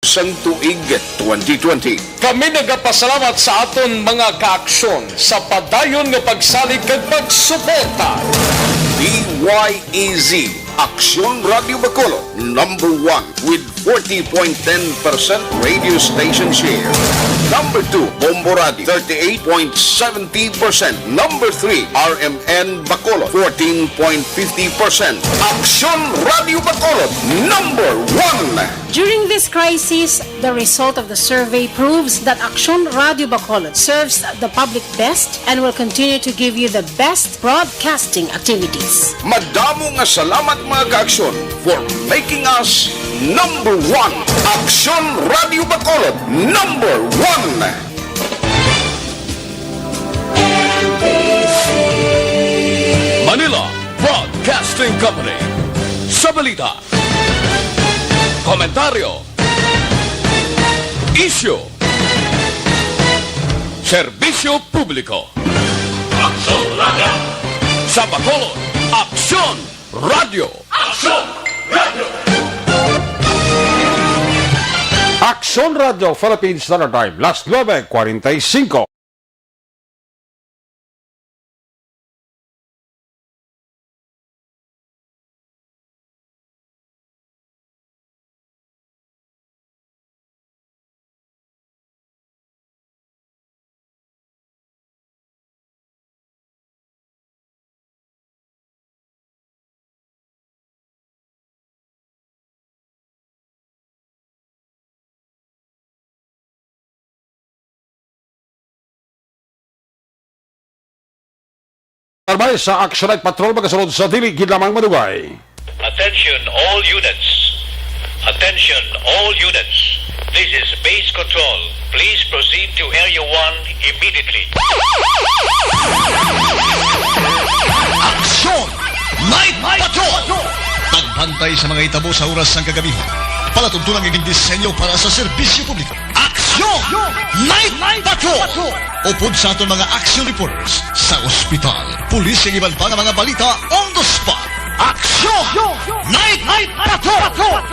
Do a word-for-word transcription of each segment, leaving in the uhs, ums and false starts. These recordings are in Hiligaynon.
sang tuig twenty twenty. Kami nagapasalamat sa aton mga kaaksyon sa padayon nga pagsalig kag pagsuporta. D Y E Z, Aksyon Radio Bacolod, number one with forty point ten percent radio station share. Number two, Bombo Radio, thirty-eight point seventy percent. Number three, R M N Bacolod, fourteen point fifty percent. Aksyon Radio Bacolod, number one. During this crisis, the result of the survey proves that Aksyon Radio Bacolod serves the public best and will continue to give you the best broadcasting activities. Madamo nga salamat, mga kaaksyon, for making us number one. Aksyon Radio Bacolod, number one. Manila Broadcasting Company. Sa balita, komentaryo, isyu, serbisyo publiko. Aksyon Radio. Sa Bacolod, Aksyon Radio. Aksyon Radio. Aksyon Radio Philippine Standard Time, las nuebe cuarenta y cinco. Karbay sa Action Night Patrol, magasunod sa dili gid lamang madugay. Attention all units. Attention all units. This is Base Control. Please proceed to Area one immediately. Action Night Patrol! Pagbantay sa mga hitabo sa oras sang kagamihan. Palatuntunan nga gindisenyo para sa serbisyo publiko. Action Night Patrol! Upod sa aton mga action reporters sa ospital, pulis, kag iban pa nga mga balita on the spot. Action Night Patrol!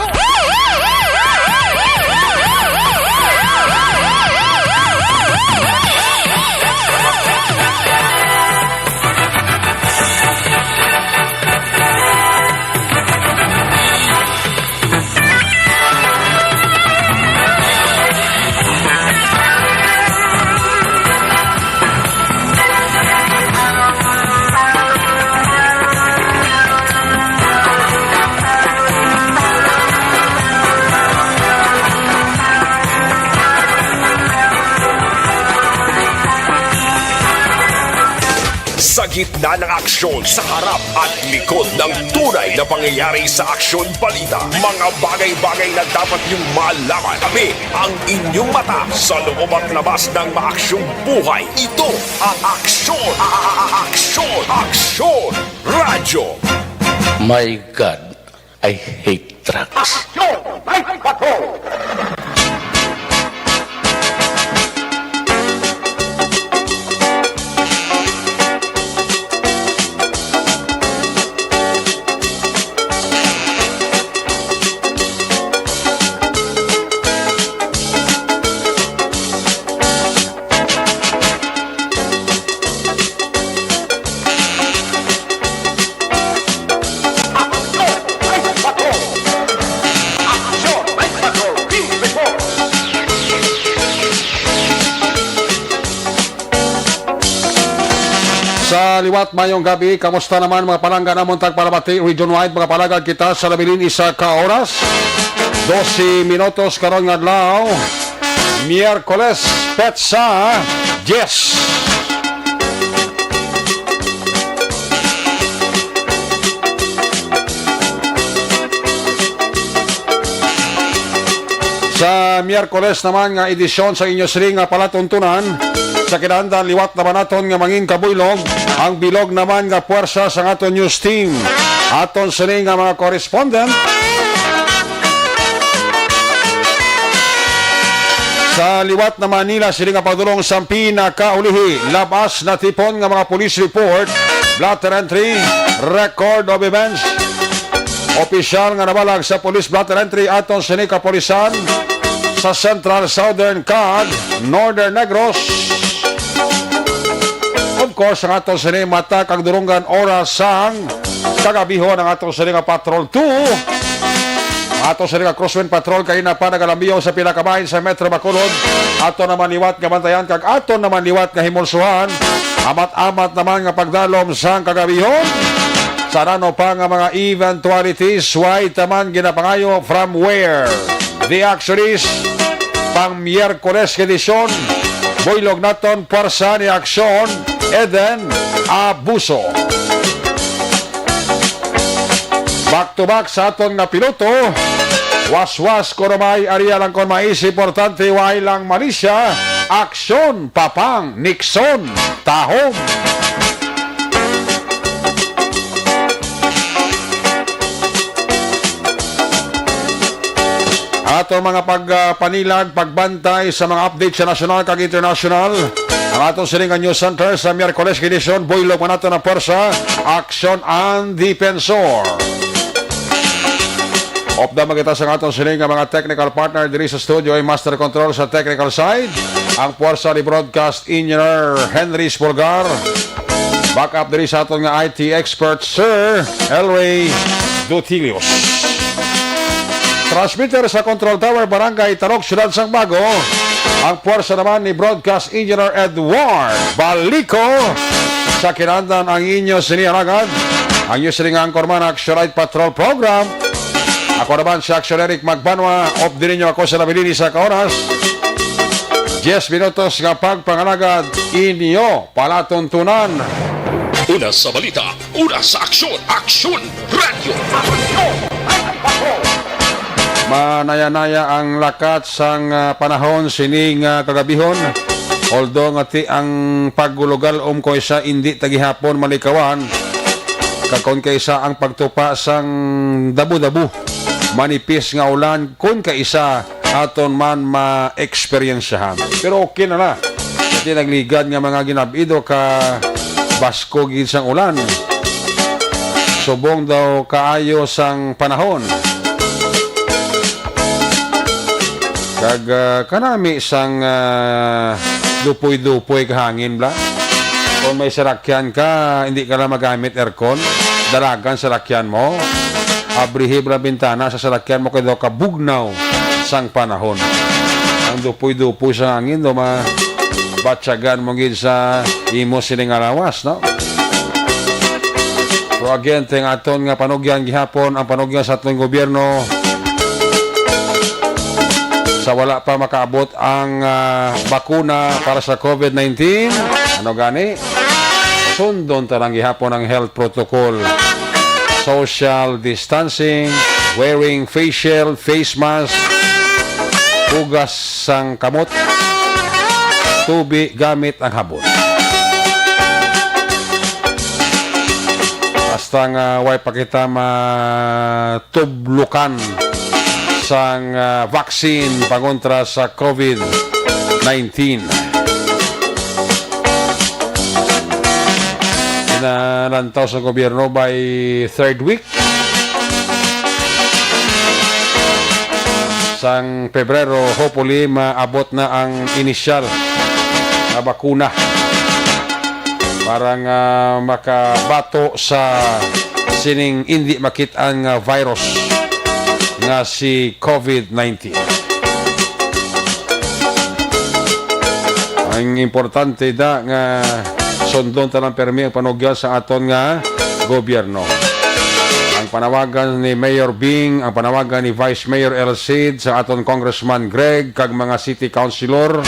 Sa gitna ng aksyon, sa harap at likod ng tunay na pangyayari sa aksyon balita, mga bagay-bagay na dapat niyong malaman. Kami ang inyong mata sa loob at labas ng maaksyong buhay. Ito ang Aksyon, a-, a-, a-, Aksyon, Aksyon Radyo. My God, I hate trucks. Aksyon! May bato! Sa liwat, mayong gabi. Kamusta naman, mga palangga namon tagpalamati, region-wide, mga palagad kita sa nabilin isa ka oras. Dose minutos karon nga adlaw. Miyerkules, petsa diyes. Sa Miyerkules naman nga edisyon sa inyo sini nga palatuntunan, sa kinahanglan liwat naman naton nga mangin kabuylog ang bilog naman nga puwersa sang aton news team. Aton sini nga mga correspondent. Sa liwat na Manila, sini nga padulong sang pinakaulihi, labas natipon nga mga police report, blotter entry, record of events. Opisyal nga nabalag sa police blotter entry aton sini kapulisan. sa Central, Southern, kag Northern Negros. Of course, ang ato sini mata kag dulonggan oras sang kagabihon, ang ato sini nga Patrol two. Ang ato sini nga Crosswind Patrol kay na pa nagalambiyaw sa pila ka bahin sa Metro Bacolod. Ato naman liwat nga bantayan kag ato naman liwat nga himulsuhan. Amat-amat naman nga pagdalom sang kagabihon. Sa nano pa nga mga eventualities, why taman ginapangayo, from where? The Actuaries, pang Miyerkules nga edisyon, buylog naton pwersa ni Aksyon, Eden, Abuso. Back to back sa aton nga piloto, waswas kuno may, area lang kon maisip, importante way lang malisya, Aksyon, Papang, Nixon, Tahom. Ato mga pagpanilag, pagbantay sa mga update sa nasyonal kag internasyonal. Ang ato sining nga news center sa Miyerkules nga edisyon, buylog man nato ang pwersa, Aksyon ang Depensor. Update man kita sa aton sining nga mga technical partner diri sa studio, ay master control sa technical side, ang pwersa ni broadcast engineer Henry Spolgar. Backup diri sa aton nga I T expert, Sir Elway Dutilios. Transmitter sa Control Tower, Barangay Tarok, Siyudad sang Bago. Ang pwersa naman ni Broadcast Engineer Edward Balico. Sa kinahanglan ang inyo sini alagad, ang inyo sini nga anchorman, Action Light Patrol Program. Ako naman si Action Eric Magbanwa. Update ninyo ako sa nabilin sa ka oras. Diyes minutos nga pagpangalagad inyo palatuntunan. Una sa balita, una sa aksyon, Aksyon Radio. Manaya-naya ang lakat sang, ah, panahon sining, ah, kagabihon. Although nga ti ang pagulugal um ko isa, indi ta gihapon malikawan. Kag kon kaisa ang pagtupa sang dabu-dabu, manipis nga ulan, kon kaisa aton man ma-eksperyensyahan. Pero okay na na. Kay nagligad nga mga ginab-i daw ka baskog gid sang ulan. Subong daw kaayo sang panahon. Kag, ah, kanami sang, ah, dupoy-dupoy ka hangin, bla. Kung may sarakyan ka, hindi ka lang magamit aircon, dalagan sarakyan mo. Abrihi bala bintana sa sarakyan mo kay daw kabugnaw sang panahon. Ang dupoy-dupoy sa hangin, daw mabatyagan mo gid sa imo sining nga lawas, no? Pero again, ting aton nga panugyan gihapon, ang panugyan sa aton gobyerno, sa wala pa makaabot ang, ah, bakuna para sa COVID nineteen. Ano gani? Sundon ta lang gihapon ang health protocol. Social distancing, wearing face shield, face mask, hugas sang kamot, tubi gamit ang habon. Hasta nga way pa kita ma- tublukan sang, ah, vaccine pangontra sa COVID nineteen. Ginalantaw sa gobyerno by third week sang Pebrero, hopefully maabot na ang inisyal nga bakuna para nga makabato sa sining indi makit-an nga virus nga si COVID nineteen. Ang importante da nga sundon ta lang permi ang panugyan sa aton nga gobyerno. Ang panawagan ni Mayor Bing, ang panawagan ni Vice Mayor El Cid, sa aton Congressman Greg, kag mga city councilor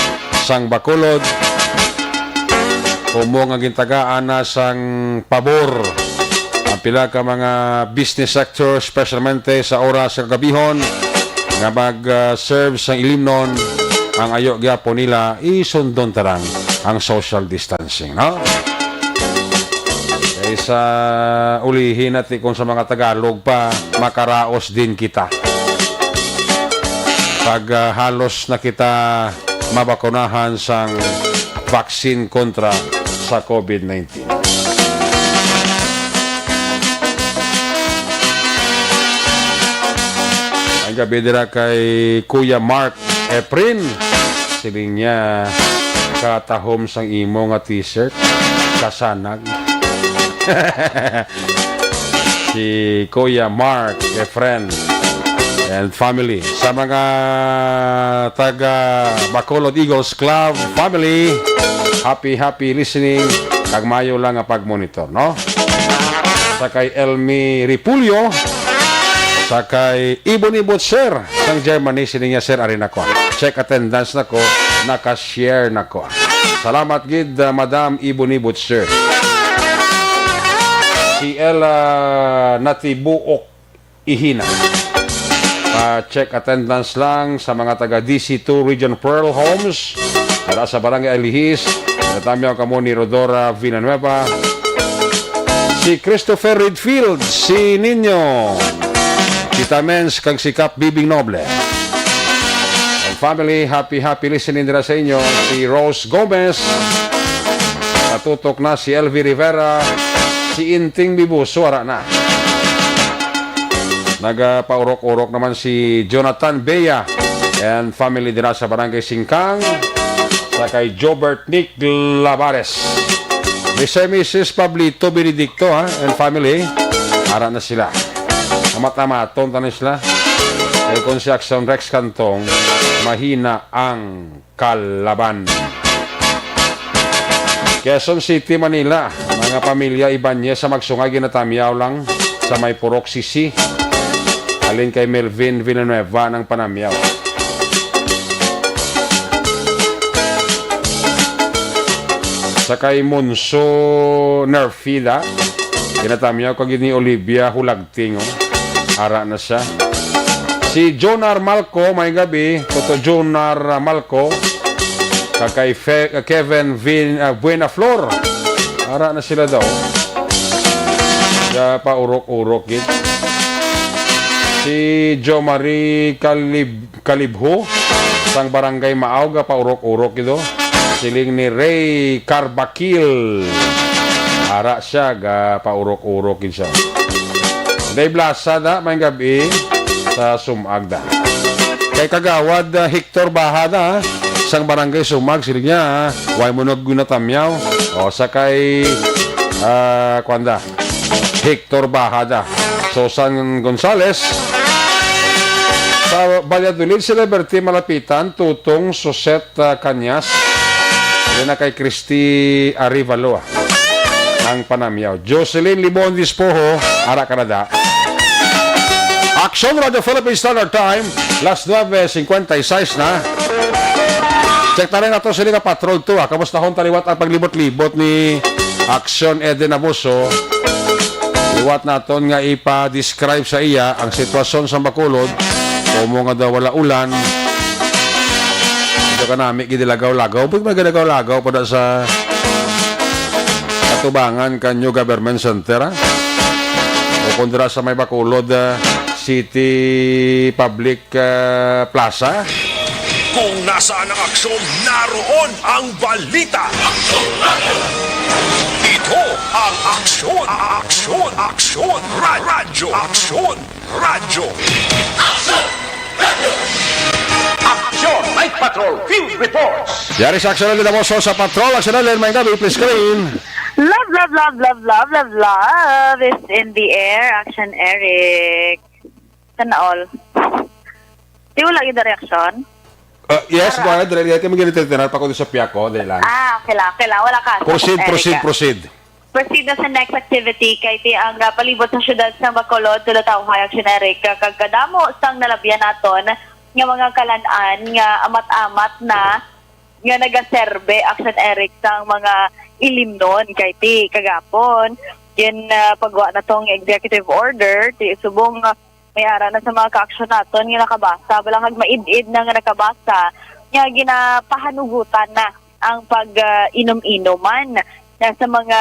sang Bacolod, kumo nga gintagaan na sang pabor ang pila ka mga business sector, especialmente sa oras sa kagabihon, nga mag, ah, serve sang ilimnon. Ang ayo gyapon nila, isundon ta lang ang social distancing, no? Kaysa ulihi na ti kung sa mga Tagalog pa, makaraos din kita. Pag, ah, halos na kita mabakunahan sang vaccine kontra sa COVID nineteen. Ang gabi dira kay Kuya Mark Efren, siling niya, katahom sang imo nga t-shirt, kasanag. Si Kuya Mark Efren and family. Sa mga taga Bacolod Eagles Club family, happy, happy listening. Kag mayo lang nga pag-monitor, no? Sa kay Elmi Ripulyo, sa kay Ibon Ibot, sir, sang Germany, sini nga, sir, ari na ko. Check attendance na ko, naka-share na ko. Salamat gid, ah, Madam Ibon Ibot, sir. Si Ella Natibuok Ihina. Pa-check attendance lang sa mga taga D C two Region Pearl Homes. Dala sa Barangay Alihis, natamyaw kamo ni Rodora Villanueva. Si Christopher Redfield, si Nino Vitamens, kag si Kap Bibing Noble. And family, happy, happy listening dira sa inyo. Si Rose Gomez, natutok na si L V Rivera, si Inting Bibuso, ara na. Nagapaurok-urok naman si Jonathan Bea and family dira sa Barangay Singkang, sa kay Jobert Nick Lavares. Mister Missus Pablito Benedicto, ha, and family, ara na sila. Amat-amaton tani sila. Kay kung si Action Rex Cantong, mahina ang kalaban. Quezon City, Manila, mga pamilya Ibanez sa Magsungay ginatamyaw lang sa may Purok Sisi. Halin kay Melvin Villanueva ng panamyaw. Sa kay Monso Nerfida, ginatamyaw kag ni Olivia Hulagting, oh. Ara na siya. Si Jonar Malco, may gabi, Toto Jonar Malco, kag kay Fe-, Kevin Vin-, ah, Buenaflor. Ara na sila daw. Sa paurok-urok gid. Si Jo Marie Kalib-, Kalibho, sang Barangay Maawga, paurok-urok gid, oh. Siling ni Ray Carbakil. Ara siya, ga paurok-urok gid siya. Day Blasa da, may gabi sa Sumag da. Kay Kagawad, ah, Hector Bahada, sang Barangay Sumag, siling niya, ah, way mo naggunatamyaw. O, sa kay, ah, kuwan da, Hector Bahada. Susan Gonzales, sa Valladolid, Celebrity Malapitan, Tutong Suset, ah, Cañas. Yan na kay Christy Arivalo, ah, ang panamyaw. Jocelyn Libon Dispoho, ara ka na da. Action Radio Philippines Standard Time, las nuebe cincuenta y seis na. Check na rin nato sila nga patrol to, ah. Kamusta hon taliwat ang paglibot-libot ni Action Eden Abuso? Liwat naton nga ipa-describe sa iya ang sitwasyon sa Bacolod. Komo nga daw wala ulan. Ito ka nami, gidilagaw-lagaw. Pwede magalagaw-lagaw pa da sa katubangan ka New Government Center, ha? O kung dira sa may Bacolod, ah, City Public, ah, Plaza. Kung nasaan ang aksyon, naroon ang balita. Ito ang Aksyon, Aksyon, Aksyon, Ra-, Radyo, Aksyon, Radyo. Action Night Patrol Field Reports. Yari sa Aksyon Eden Abuso sa Patrol. Aksyon Eden, may gabi, please screen. Love, love, love, love, love, love, love is in the air. Action, Eric. Sana all. Di wala yung reaction? Uh, yes, go ahead. Dali, dali, kami ganito, tinan pa ko sa piyako. Dali lang. Ah, okay lang, okay lang. Wala ka. Proceed, Eric, proceed, ah. Proceed. Proceed na sa next activity. Kay ti ang, ah, palibot sa syudad sa Bacolod, tulo tawhay, Action Eric. Kag kadamo sang nalabyan naton nga mga kalan-an nga amat-amat na nga nagaserbe, Action Eric, sang mga ilimnon. Kay ti kagapon, gin, ah, pagwa na tong executive order, ti subong, ah, may ara na sa mga ka-action naton nga nakabasa, bala kag maid-id na nga nakabasa, nga ginapahanugutan na ang pag, ah, inom-inuman na sa mga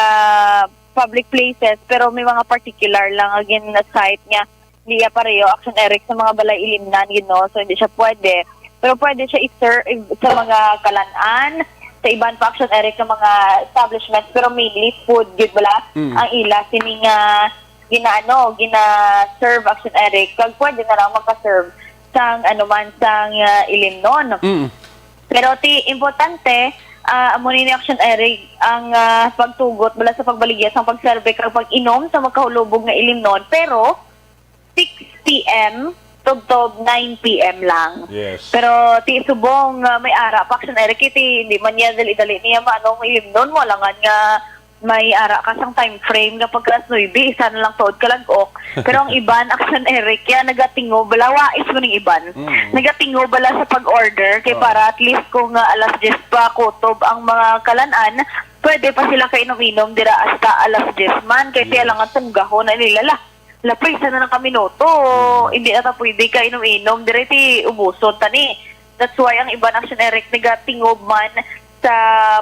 public places, pero may mga particular lang nga gin-cite nga hindi iya pareho, Action Eric, sa mga balay ilimnan, you know, so hindi siya pwede. Pero pwede siya i-serve sa mga kalan-an, sa iban pa, Action Eric, sa mga establishments, pero mainly food, gid bala, mm, ang ila, sini nga ginaano, gina-serve, Action Eric, kag pwede na lang maka-serve sang, ano man, sang, ah, Ilimnon. Mm. Pero ti importante, ah, amo ni Action Eric ang, ah, pagtugot bala sa pagbaligya sang pagserbe kag pag-inom sa magkahulubog nga Ilimnon, pero six p m tubtob nine p m lang. Yes. Pero ti subong, ah, may ara pa, Action Eric, ti hindi man niya dali-dali niya maano ang Ilimnon mo, alangan nga may ara ka sang time frame nga pagka alas nuebe, isa na lang tuod ka lag-ok. Pero ang iban, Action Eric, ya nagatingob bala, wais mo ning iban. Mm. Nagatingob bala sa pag-order, kay Oh. para at least kung, ah, alas diyes pa kutob ang mga kalan-an, pwede pa sila kainom-inom dira hasta alas diyes man, kay ti Yes. alangan tunggahon na nila la. Lapay, isa na lang ka minuto. Mm. Hindi na ta pwede kainom-inom, diri ti ubuson ta ni. That's why ang iban, Action Eric, nagatingob man sa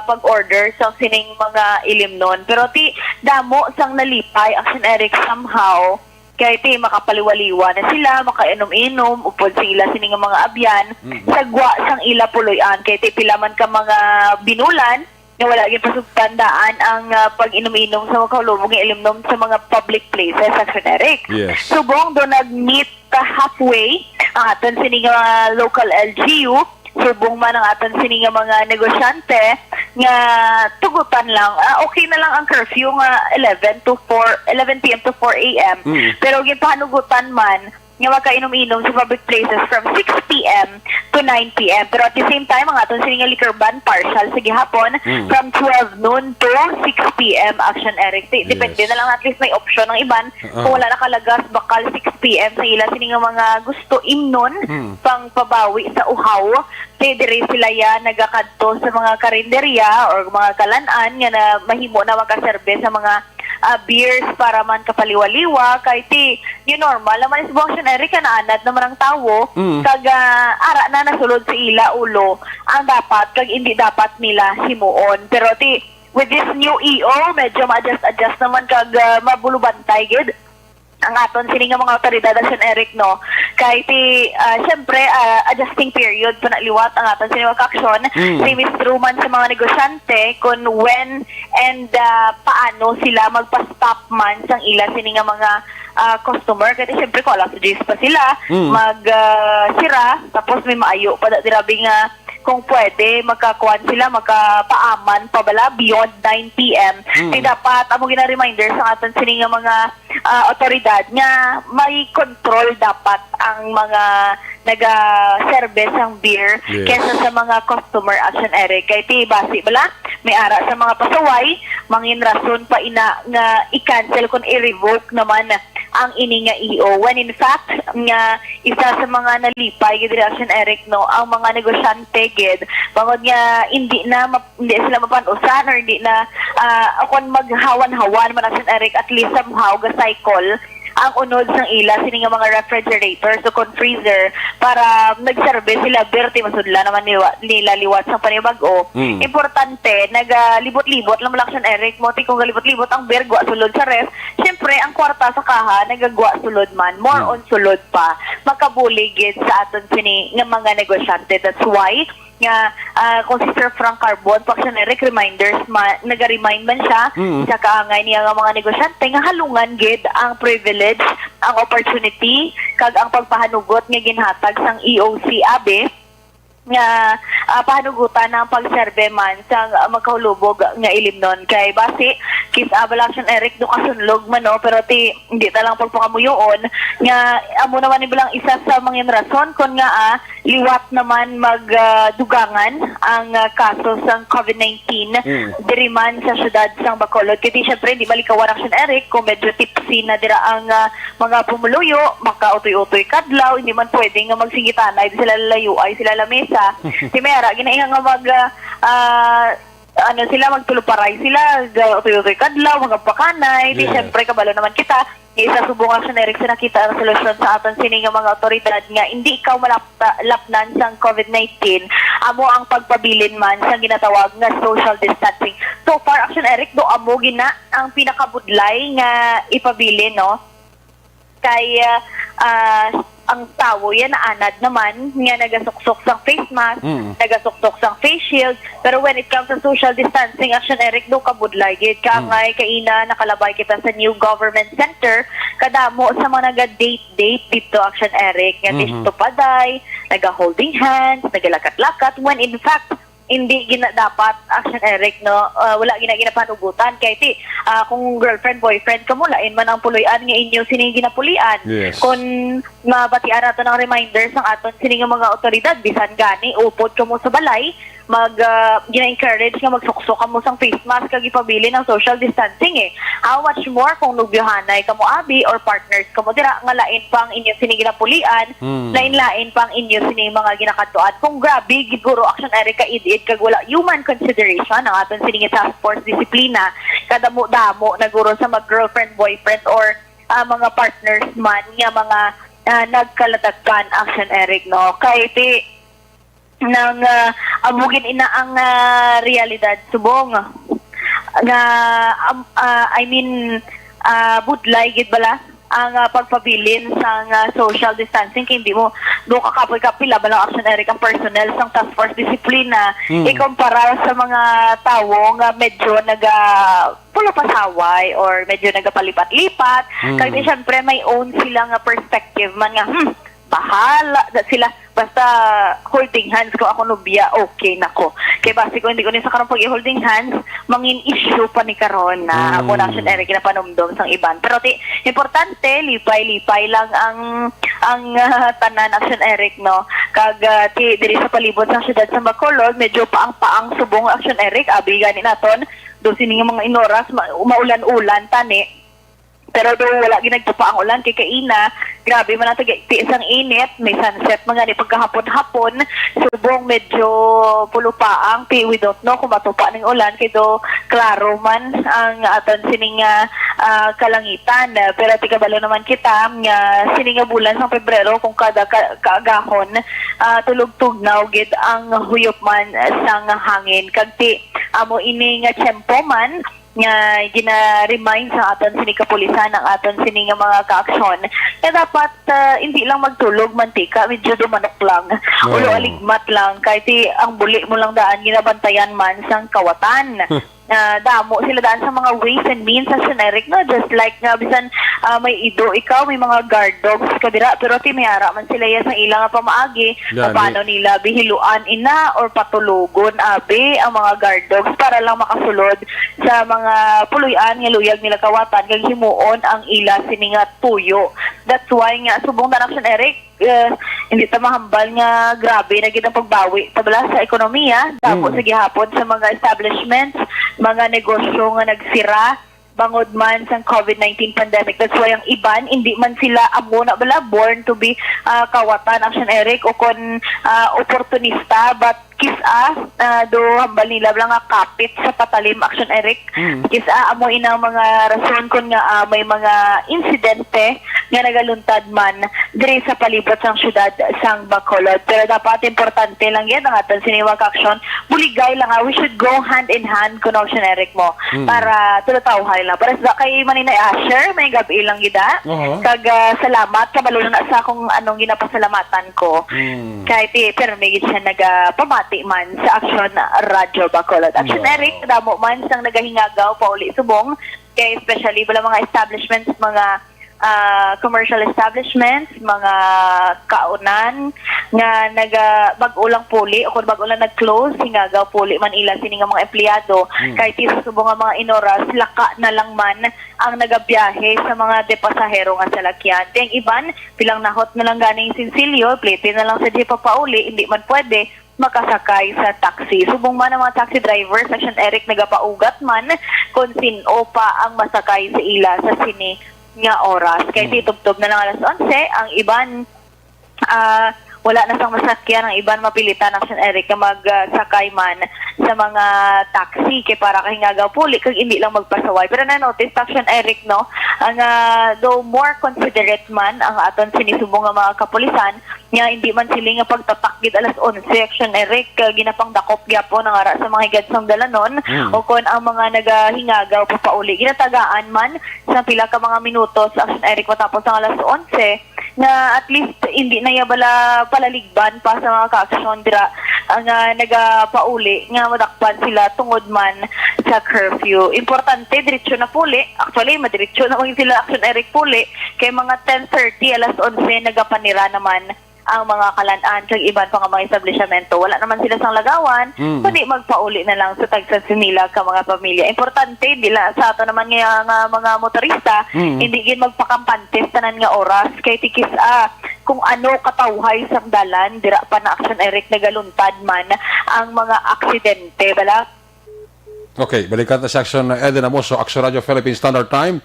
pag-order sa sining mga Ilimnon. Pero ti damo sang nalipay, Action Eric, somehow, kay ti makapaliwaliwa na sila, makainom-inom, upod sa ila sini nga mga abyan, Mm. sa gwa sang ila puloy-an. Kay ti pila man ka mga binulan, nga wala gid pasugtan daan ang, ah, pag-inom-inom sa mga kahulubog nga Ilimnon sa mga public places, Action Eric. Yes. Subong do nag-meet ka halfway ang aton sini nga local L G U, subong man ang aton sini nga mga negosyante nga tugutan lang. Ah, okay na lang ang curfew nga eleven to four, eleven p m to four a m. Mm. Pero ginpahanugutan man nga magkainom-inom sa public places from six p m to nine p m. Pero at the same time, ang aton sini nga liquor ban partial sa gihapon Mm. from twelve noon to six p m, Action Eric. Di- Depende Yes. na lang, at least may option ang iban. Oo. Kung wala nakalagas, bakal six p m sa ila sini nga mga gusto imnon Mm. pang pabawi sa uhaw. Di diri sila ya nagakadto sa mga karinderya or mga kalan-an nga na mahimo na makaserbe sa mga ah, beers para man kapaliwaliwa, kay ti, new normal naman is buang siya, Eric, naanad naman ang tawo, Mm. kag, ah, ara na nasulod sa ila ulo ang dapat kag hindi dapat nila himuon. Pero ti, with this new E O, medyo ma-adjust-adjust naman kag, ah, mabulubantay gid ang aton sini nga mga awtoridad, Action Eric, no? Kay ti, ah, syempre, ah, adjusting period pa na liwat ang aton sini nga aksyon. Mm. Same is true man sa mga negosyante kung when and, ah, paano sila magpa-stop man sang ila sini nga mga, ah, customer. Kay ti, syempre, kung alas diyes pa sila, Mm. mag, ah, sira, tapos may maayo pa da, dirabi nga kung pwede, makakuan sila, makapaaman pa bala beyond nine p m. Mm. Ti dapat, amo gina-reminder sa aton sini nga mga ah, awtoridad nga may control dapat ang mga nagaserbe sang beer Yes. kesa sa mga customer, Action Eric. Kay ti basi bala, may ara sa mga pasaway, mangin rason pa ina nga i-cancel kun i-revoke naman ang ini nga E O. When in fact, nga isa sa mga nalipay gid diri, Action Eric, no, ang mga negosyante gid, bangod nga hindi na map-, hindi sila mapan-usan or hindi na, ah, kung maghawan-hawan man, Action Eric, at least somehow ga-cycle ang unod sang ila sini nga mga refrigerators o kon freezer para nagserbe sila, pero ti masudla naman niwa-, nila liwat sang panibag-o. Mm. Importante, nagalibot-libot lang, Action Eric, mo ti kung galibot-libot ang beer, gwa sulod sa ref, syempre ang kwarta sa kaha nagagwa sulod man, more Mm. on sulod pa, makabulig gid sa aton sini nga mga negosyante. That's why nga, ah, kung si Sir Frank Carbon, pa, Action Eric, reminders ma-, naga-remind man siya Mm. sa kaangay niya nga mga negosyante nga halungan gid ang privilege, ang opportunity, kag ang pagpahanugot nga ginhatag sang E O C abi nga, ah, pahanugutan ang pagserbe man sang, ah, magkahulubog nga ilimnon. Kay basi, kis-a bala, Action Eric, do kasunlog man, no? Pero ti, hindi ta lang pagpangamuyoon nga amo naman ni bilang isa sa mangin rason kon nga, ah, liwat naman mag, ah, dugangan ang, ah, kaso sang COVID nineteen Mm. diri man sa siyudad sang Bacolod. Kay di, syempre, hindi malikawan, Action Eric, kung medyo tipsy na dira ang, ah, mga pumuluyo, makautoy-utoy kadlaw, hindi man pwede nga magsingitanay sila, layo ay sila lamesa. Ti may ara ginainga nga mag, ah, ah, ano sila, magtuluparay sila, ga-, utoy-utoy kadlaw, magapakanay. Di, Yes. syempre, kabalo naman kita, isa subong, Action Eric, sa nakita ang solusyon sa aton sini nga mga awtoridad nga hindi ikaw malapta-, lapnan sang COVID nineteen, amo ang pagpabilin man sang ginatawag nga social distancing. So far, Action Eric, do amo gina ang pinakabudlay nga ipabilin, no? Kay, ah, ah, ang tawo yan naanad naman nga nagasuksok sang face mask, Mm. nagasuksok sang face shield, pero when it comes sa social distancing, Action Eric, do kabudlay gid. Kaangay kaina nakalabay kita sa new government center, kadamo sa mga naga-date-date dito, Action Eric, nga Mhm. disto paday, naga-holding hands, nagalakat-lakat, when in fact, hindi gina dapat, Action Eric, no? Ah, wala gina ginapanugutan kay ti, ah, kung girlfriend, boyfriend ka mo, lain man ang puloy-an nga inyo sining ginapulian. Yes. Kung mabatian nato ng reminder sang aton sini nga mga otoridad, bisan gani upod ka mo sa balay, mag ah, gina-encourage nga magsuksok ka mo sang face mask kag ipabilin ang social distancing, eh. How much more kung nubyohanay ka mo abi or partners ka mo dira nga lain pang inyo sini ginapulian, Hmm. lain-lain pang inyo sini mga ginakadtuan. Kung grabe gid guro, Action Eric, ka id-id kag wala human consideration ang aton sini nga task force disiplina, kadamo-damo na guro sa mag girlfriend, boyfriend or ah, mga partners man nga mga ah, nagkaladagkan, Action Eric, no? Kay ti nang ah, amo gid ina ang ah, realidad subong nga um, ah, I mean ah, budlay gid bala ang ah, pagpabilin sang ah, social distancing kay hindi mo do kakapoy ka pila ba lang, Action Eric, ang personnel sang task force disiplina Mm. ikumpara sa mga tawo nga medyo naga pulo pasaway or medyo nagapalipat-lipat. Mm. Kay syempre may own sila nga perspective man nga, hmm, bahala na sila. Basta holding hands ko ako nubya, okay na ko. Kay basi ko hindi ko ni sa karon pag holding hands, mangin issue pa ni karon na Mm. amo na, Action Eric, ginapanumdom sang iban. Pero ti importante, lipay-lipay lang ang ang ah, tanan, Action Eric, no? Kag ah, ti diri sa palibot sa siyudad sa Bacolod, medyo paang-paang subong, Action Eric, abi gani naton do sini nga mga inoras ma- maulan-ulan tani. Pero do wala ginagtupa ang ulan kay kaina, grabe man ang tagti sang init, may sunset man gani pagkahapon-hapon, subong medyo pulupaang ti we don't know kung matupa ning ulan kay do klaro man ang aton sini nga ah, kalangitan. Pero ti kabalo naman kita nga sini nga bulan sang Pebrero kung kada ka- kaagahon ah, tulog-tugnaw gid ang huyop man sang hangin kag ti amo ini nga tiyempo man nga gina-remind sa aton sini kapulisan ang aton sini nga mga kaaksyon nga dapat ah, hindi lang magtulog mantika, medyo dumanok lang, Oo. ulo aligmat lang kay ti ang buli mo lang daan ginabantayan man sang kawatan. Ah, damo sila daan sa mga ways and means, Action Eric, no? Just like nga bisan ah, may ido ikaw, may mga guard dogs ka dira, pero ti may ara man sila iya sang ila nga pamaagi. Gani. Paano nila bihiluan ina or patulogon abi ang mga guard dogs para lang makasulod sa mga puloy-an nga luyag nila kawatan kag himuon ang ila sini nga tuyo. That's why nga subong ta, Action Eric, eh, hindi ta mahambal nga grabe na gid ang pagbawi ta bala sa ekonomiya. Damo Mm. sa gihapon sa mga establishments, mga negosyo nga nagsira bangod man sang COVID nineteen pandemic. That's why ang iban, hindi man sila amo na bala born to be ah, kawatan, Action Eric, o kon ah, oportunista, but kis-a ah, do hambal nila bala nga kapit sa patalim, Action Eric. Mm. Kis-a amo inang mga rason kon nga ah, may mga insidente nga nagaluntad man diri sa palibot sang syudad sang Bacolod. Pero dapat importante lang yan ang aton sini nga kaaksyon. Buligay lang, ah, we should go hand in hand, kuno, Action Eric, mo. Mm. Para tulutawhay lang. Para sa kay Maninay Asher, may gabi lang gida. Oho. Kag ah, salamat, kabalo na sa akong anong ginapasalamatan ko. Mm. Kay ti permi gid siya nagapamati man sa Action Radio Bacolod. Action Wow. Eric, damo man sang nagahingagaw pauli subong, kay especially bala mga establishments, mga ah, commercial establishments, mga kaunan nga naga bag-o lang puli o kung bag-o lang nag-close, hingagaw puli man ila sini nga mga empleyado. Hmm. Kay ti sa subong nga mga inoras, laka na lang man ang nagabiyahe sa mga depasahero nga salakyan. Ti ang iban, pilang nahot na lang ganing sinsilyo, plete na lang sa di papauli, hindi man pwede makasakay sa taxi. Subong man ang mga taxi drivers, Action Eric, nagapaugat man kung sin-o pa ang masakay sa ila sa sini nga oras. Kay Hmm. ti tubtob na lang alas onse, ang iban ah, wala na sang masakyan, ang iban mapilitan, Action Eric, nga magsakay man sa mga taxi kay para kahingagaw puli kag hindi lang magpasaway. Pero na-notice, Action Eric, no, ang ah, though more considerate man ang aton sini subong nga mga kapulisan, nga hindi man sila nga pagtatak gid alas onse, Action Eric, ah, ginapangdakop gyapon ang ara sa mga higad sang dalanon Mm. o kon ang mga nagahingagaw papauli, ginatagaan man sa pila ka mga minutos, Action Eric, matapos ang alas onse, nga at least hindi na iya bala palaligban pa sa mga kaaksyon dira, ah, nga nagapauli nga madakpan sila tungod man sa curfew. Importante, diretso na puli. Actually, madiretso na man sila, Action Eric, puli. Kay mga ten thirty, alas onse, nagapanira naman ang mga kalan-an kag iban pa nga mga establisyamento. Wala naman sila sang lagawan, Mm. kundi magpauli na lang sa tagsa sila ka mga pamilya. Importante, dila sa ato naman nga, nga mga motorista, Mm. hindi gid magpakampantes tanan nga oras. Kay tikis, ah, kung ano katawhay sang dalan, dira pa na, Action Eric, nagaluntad man ang mga aksidente. Bala, Okay, balikan ta si Action Eddie Namoso, Action Radio Philippine Standard Time.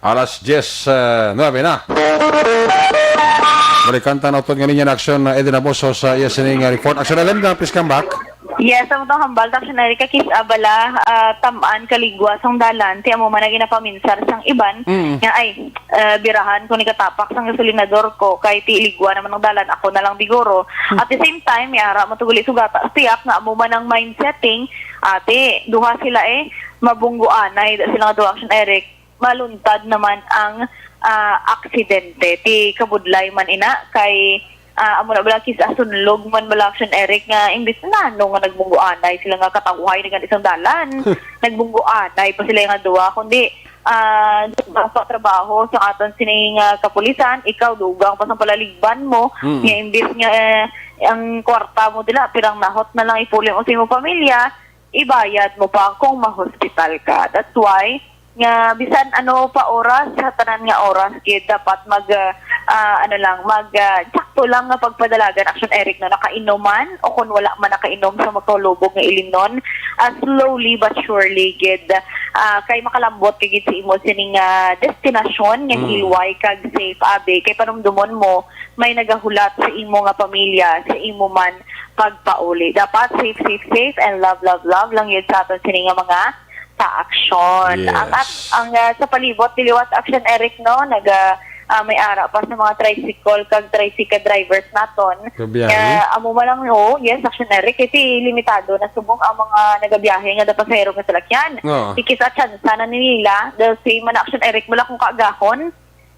Alas diyes, eh, nuebe na. Balikan ta na utod nga linya ni Action Eddie Namoso sa iya sining, eh, report. Action Eddie, please come back. Yes, ang atong hambal, Action Eric, kis-a bala, ah, tam-an kaligwa sang dalan, ti amo man ang ginapaminsar sang iban, Mm. nga, ay, eh, birahan ko ni katapak sang gasolinador ko, kay ti ligwa naman ang dalan, ako na lang biguro. Hmm. At the same time, may ara mo tuguli sugata, tiyak nga amo man ang mind setting, ati, duha sila eh, mabungguanay da sila nga duha, Action Eric, maluntad naman ang, ah, aksidente. Ti kabudlay man ina, kay, ah, amo na bala, kis-a sunlog man bala, Action Eric, nga imbis na ano nga nagbungguanay sila nga katawhay na gani sang dalan. Nagbungguanay pa sila nga duha, kundi, ah, dugang pa trabaho sa aton sining, ah, kapulisan, ikaw dugang pa sang palaligban mo, Mm. nga imbis nga, eh, ang kwarta mo dila, pirang nahot na lang ipuli mo sa imong pamilya, ibayad mo pa kung mahospital ka. That's why nga bisan ano pa oras, sa tanan nga oras gid dapat mag, ah, ah, ano lang, mag, ah, sakto lang nga pagpadalagan, Action Eric, no, nakainom man o kung wala man nakainom sa makalubog nga ilimnon, ah, slowly but surely gid, ah, kay makalambot ka gid sa imo sining, ah, destinasyon nga Mm. hilway kag safe, abi, kay panumdumon mo may nagahulat sa imo nga pamilya, sa imo man pagpauli. Dapat safe, safe, safe, and love, love, love lang yun sa aton sini nga mga kaaksyon. Ang at-, Yes. ang, ah, sa palibot, diliwat, Action Eric, no, naga, ah, may ara pa sa mga tricycle kag tricycle drivers naton. Kabiyahe? Nga, amo man lang, oh, yes, Action Eric, kasi limitado na subong ang mga nagabiyahe nga pasahero nga salakyan. Oo. Ti kis-a tsansa na nila, the same man, Action Eric, wala kung kaagahon.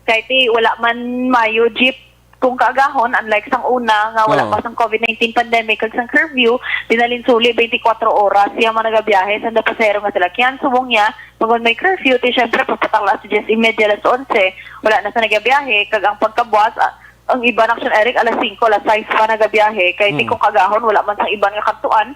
Kay ti wala man mayo jeep kung kaagahon, unlike sang una nga wala Oo. pa sang covid nineteen pandemic kag sang curfew, binalinsuli twenty-four oras siya mga nagabiyahe sa pasahero nga salakyan. Subong niya, pagod may curfew, ti syempre, pagpatak alas diyes y media, alas onse, wala na sa nagabiyahe, kag ang pagkabuas, ah, ang iban, Action Eric, alas singko, alas sais pa nagabiyahe, kay ti Hmm. kung kaagahon, wala man sang iban nga kadtuan,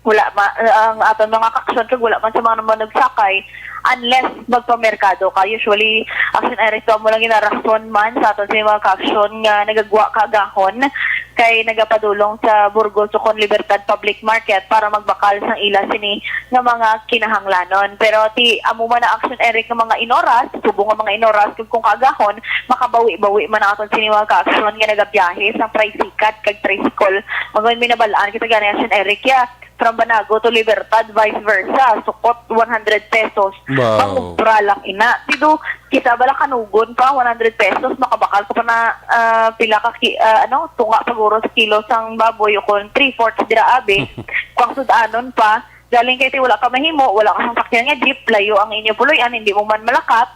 wala ma-, ang aton mga kaaksyon kag wala man sa mga naman nagsakay unless magpamerkado ka. Usually, Action Eric, to mo lang ginarason man sa aton sa mga kaaksyon nga nagagwa kaagahon kay nagapadulong sa Burgos o kon Libertad Public Market para magbakal sang ila sini nga mga kinahanglanon. Pero ti amo man na, Action Eric, nga mga inoras, subong nga mga inoras, kag kung kaagahon, makabawi-bawi man ang aton sini mga kaaksyon nga nagabiyahe sang tricycad kag tricycle. Mga may nabalaan kita gani, Action Eric, ya. From Banago to Libertad, vice versa. Sukot one hundred pesos. Wow. Pangubra lang ina. Ti do, kis-a bala kanugon pa, one hundred pesos, makabakal ka pa na, ah, pila ka ki-, ah, ano, tunga paguro sa kilo sang baboy o kon three-fourths dira, abi. Kung sud-anon pa, galing kay ti wala ka mahimo, wala ka sang sakyan nga jeep, layo ang inyo puloy-an, hindi mo man malakat.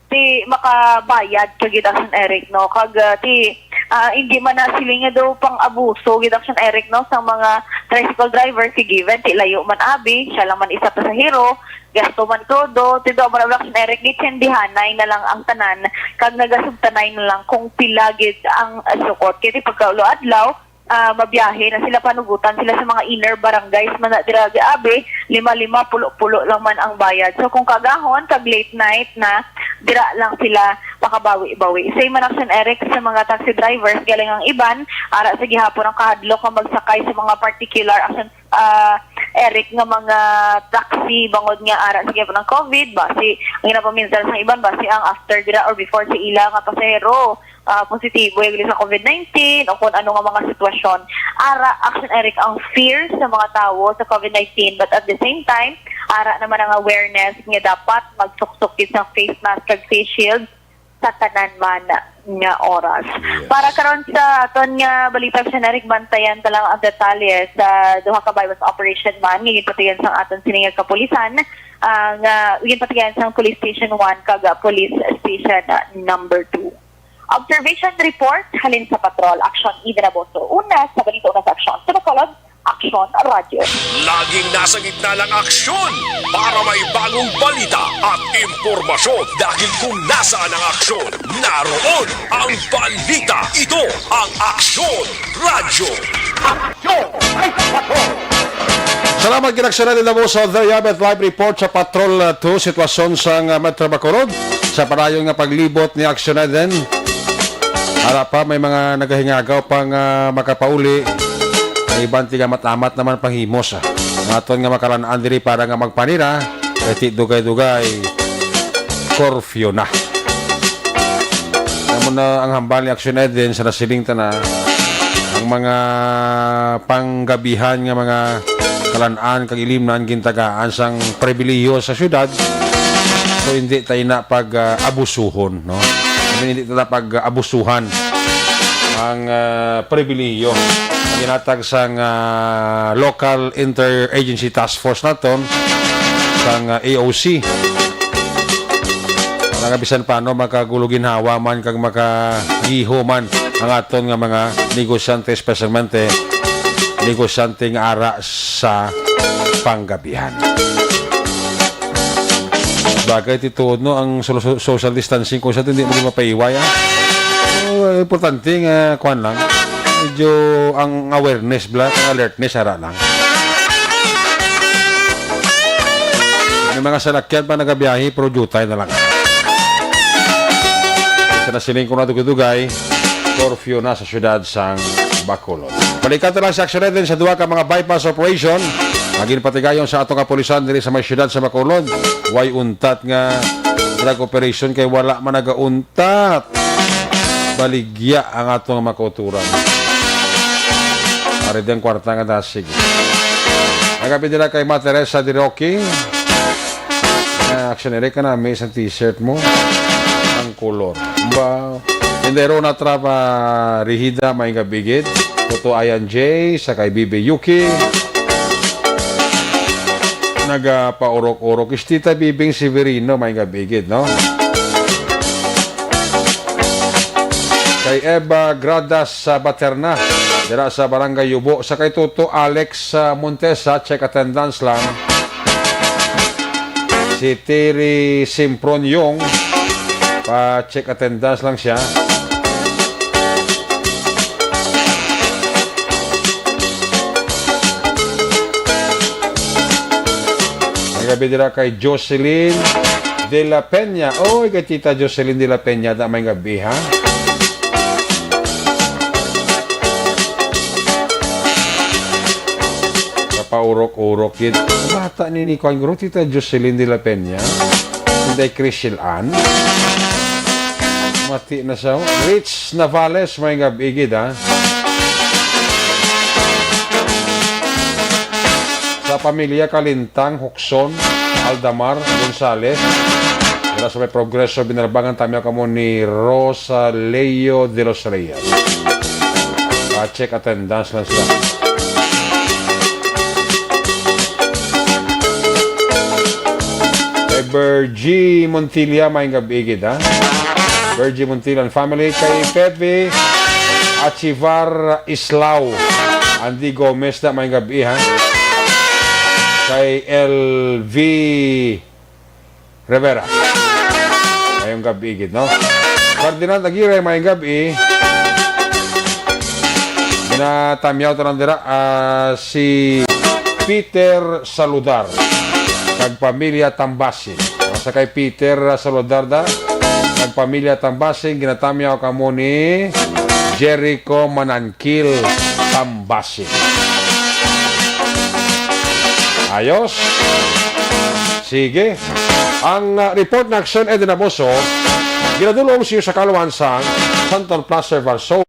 Ti makabayad ka gid, Action Eric, no? Kag, ah, ti, ah, hindi man na sila nga daw pang-abuso gid, Action Eric, no, sa mga tricycle driver. Ti given, ti layo man abi, siya lang man isa pasahero, gasto man krudo, ti daw man, Action Eric, gitsindihanay na lang ang tanan, kag nagasubtanay na lang kung pila gid ang, ah, sukot. Kay ti pagkaulo adlaw, ah, mabiyahe na sila, panugutan sila sa mga inner barangays man na dira, abi, lima-lima, pulo-pulo lang man ang bayad. So, kung kaagahon, kag late night na, dira lang sila makabawi-bawi. Same man, Action Eric, sa mga taxi drivers, galing ang iban, ara sa gihapon ang kahadlok nga magsakay sa mga particular, Action, ah, Eric, nga mga taxi, bangod nga ara sa gihapon ang covid, basi, ang ginapaminsan sa iban, basi ang after dira or before sa ila nga pasahero, ah, positibo yung sa covid nineteen o kung ano nga mga sitwasyon. Ara, Action Eric, ang fear sa mga tawo sa covid nineteen, but at the same time, ara naman ang awareness nga dapat magsuksok gid sa face mask kag face shield sa tanan man nga oras. Yes. Para karon sa aton nga balita, Action Eric, bantayan ta lang ang detalye sa duha ka buy-bust operation man nga ginpatigayon sang aton sini nga kapulisan, ah, nga ginpatigayon sang Police Station one kag, ah, Police Station, ah, number two. Observation report halin sa Patrol, Aksyon Eden Aboso. Una sa balita, una sa aksyon. Sa Bacolod, Aksyon Radyo. Laging nasa gitna ng aksyon para may bagong balita at impormasyon. Dahil kung nasaan ang aksyon, naroon ang balita. Ito ang Aksyon Radyo. Aksyon! Ay, Patrol! Salamat, Ginaksyon Eden Aboso. There you have it, live report sa Patrol, uh, two. Sitwasyon sa, uh, Metro Bacolod sa padayon nga paglibot ni Aksyon Eden. Ara pa, may mga nagahingagaw pang, ah, makapauli. May iban tiga amat-amat naman panghimos, ah. Ang aton nga makalan-an diri para nga magpanira, kay ti dugay-dugay, curfew na. Amo na ang hambal ni Action Eden sa nasiling ta na, ang mga panggabihan nga mga kalan-an kag ilimnan gintagaan sang pribilehiyo sa syudad. So, hindi tayo na pag, ah, abusuhon, no? I mean, hindi tayo na pag, ah, abusuhan ang, ah, pribilehiyo nga ginatag sang, ah, local interagency task force naton, sang, ah, A O C. Para nga bisan paano makagulo ginhawa man kag makagiho man ang aton nga mga negosyante, espesyalmente negosyante nga ara sa panggabihan. Bagay ti tuod, no, ang so-, so-, social distancing ko sa hindi mo mapaiway, ah. So, importante nga, kuwan lang, medyo ang awareness, bla, ang alertness, ara lang. May mga salakyan pa nagabiyahe, pero jutay na lang. Sa nasiling ko na dugay-dugay, curfew na sa syudad sang Bacolod. Balikan ta lang sa aksyon natin sa duha ka mga bypass operation nga ginpatigayon sa atong kapulisan diri sa may syudad sa Bacolod. Way untat nga drug operation kay wala man nagauntat. Baligya ang atong mga kauturan. Ari din kwarta nga dasig. Nagabi nila kay Ma Teresa de Roque. Ah, action, Eric, ka na, may isang t-shirt mo. Ang color. Ba, Tindero na Trapa Rihida, may gabigit. Toto Ayan J, sa kay Bibi Yuki. Nagapaurok-urok. Istita Bibing Severino, may gabigit, no? Kay Eva Gradas sa Baterna, dira sa Barangay Yubo, sa kay Toto Alex, ah, Montesa, check attendance lang. Si Terry Simpron Yong, pa-check attendance lang siya. May gabi dira kay Jocelyn de la Peña. Oy, kay Tita Jocelyn de la Peña, da may gabi, ha? Kapaurok-urok gid. Bata ni, ni Kuan Guro, Tita Jocelyn de la Peña. Inday Chrisel Ann. Mati na siya. Rich Navales, may gabi gid, ha? Sa pamilya Kalintang, Hukson, Aldamar, Gonzales. Wala sa may progreso, binarbangan tami kamo ni Rosa Leo de los Reyes. Pa-check attendance lang sila. Kay Virgie Montilla, may gabi gid, ha? Virgie Montilla and family. Kay Pepe Achivar Islao, Andy Gomez na, may gabi, ha? Kay L V Rivera. Mayong gabi gid, no? Ferdinand Aguirre, mayong gabi. Ginatamyaw to lang dira, ah, si Peter Saludar kag pamilya Tambasing. Sa kay Peter Saludar da kag pamilya Tambasing, ginatamyaw kamo ni Jericho Manan Kil Tambasing. Ayos. Sige. Ang, ah, report na aksyon, Eden Aboso, ginadulong sa iyo sa kaluhan sa Santon Plaza, Verso.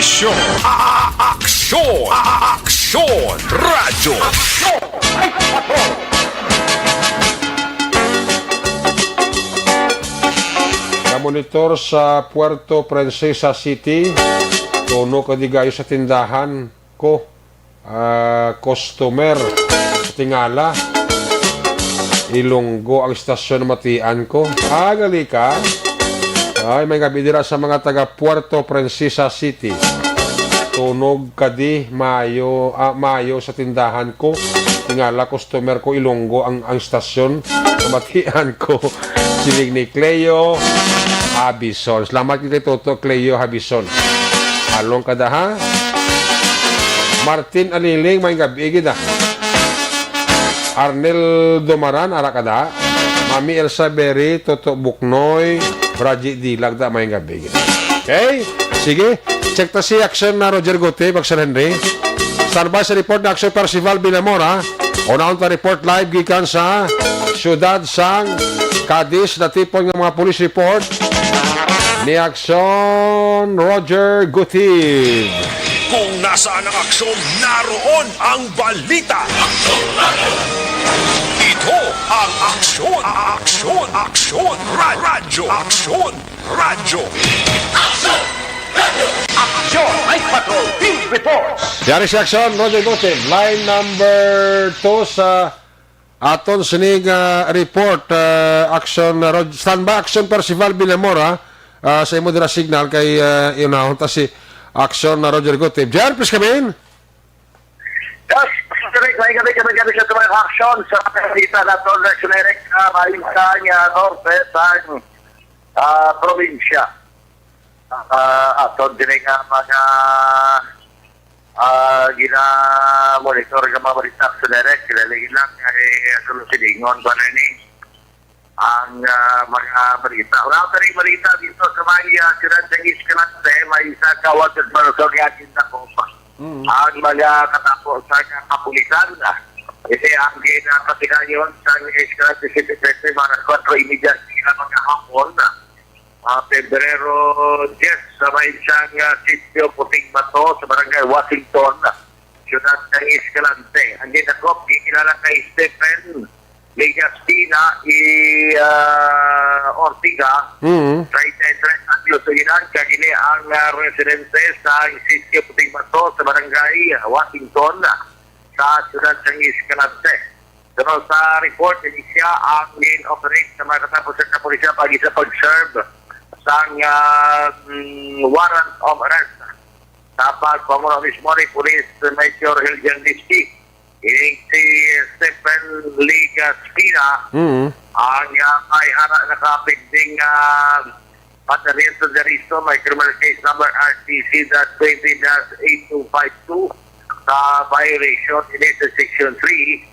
Aksyon! A-, a-, aksyon! A-, a-, aksyon! Radyo! Aksyon! Ay, patrol! Namonitor sa Puerto Princesa City, tunog kadi gayo sa tindahan ko. Ah, customer, tingala. Ilonggo ang istasyon, matian ko. Ah, gali ka? Ay, may gabi dira sa mga taga Puerto Princesa City. Tunog kadi, mayo, ah, mayo sa tindahan ko. Tingala, customer ko, Ilonggo ang, ang istasyon. Matian ko. Siling ni Cleo Habison. Salamat kay Toto Cleo Habison. Along kada, ha? Martin Aliling, may gabi gid, ah. Arnel Domaran, ara kada. Mami Elsa Berry, Toto Buknoy, Raji Dilag, da, may gabi gid. Okay? Sige, check ta si Action na Roger Gutib, Action Henry. Standby sa report na Action Percival Villamora. Unahon ta report live gikan sa siyudad sang Cadiz, natipon nga mga police report ni Action Roger Gutib. Kung nasaan ang aksyon, naroon ang balita. Ito ang Aksyon, Aksyon, Aksyon, Ra-, Radyo, Aksyon, Radyo. Aksyon, Night Patrol, Field Reports. Yari si Action, Roger Gutib. Line number two sa aton sining, ah, report, ah, Action, ah, Rod-, standby, Action Percival Villamora, ah, sa imo dira signal kay, ah, unahon ta si Action na Roger Gutib. J R, please come in. Yes, Sir Rick, may gabi, gabi, gabi sa mga aksyon sa mga balita naton, Sir Rick, ah, bahin sa, ah, norte sa, ah, probinsya. Ah, aton diri nga mga, ah, gina-monitor nga mga balita, Sir Rick, kilala lang kay, ah, sulusidingon pa na ni ang, ah, mga balita. Wala pa rin balita dito sa may, ah, siyudad ng Escalante, may isa ka wanted person nga ginakop. Mm. Ang mga katapo sa kapulisan, ah, ito ang ginapatigayon sa Escalante City Center, mga kwatro y media sila mga hapon, ah, Pebrero diyes, sa may isang, ah, sitio Puting Bato sa Barangay Washington, siyudad ng Escalante. Ang ginakop, gikilala kay Stephen Legastina y, ah, Ortiga, Mm. treinta y tres anyos ang edad, kag ini ang, ah, residente sa sitio Puting Bato sa Barangay Washington, sa siyudad sang Escalante. Pero sa report, ini siya ang gin-operate sa mga katapo sa kapulisan pag isa pag-serve sang, ah, mm, warrant of arrest sa pagpangulo mismo ni Police Major Hiljan Listi. Ining si Stephen Liga Spina Mm. ang, ah, may ara nakapinding, ah, Pataril to the Risto, may criminal case number R T C dash twenty dash eight two five two sa violation ini sa Section three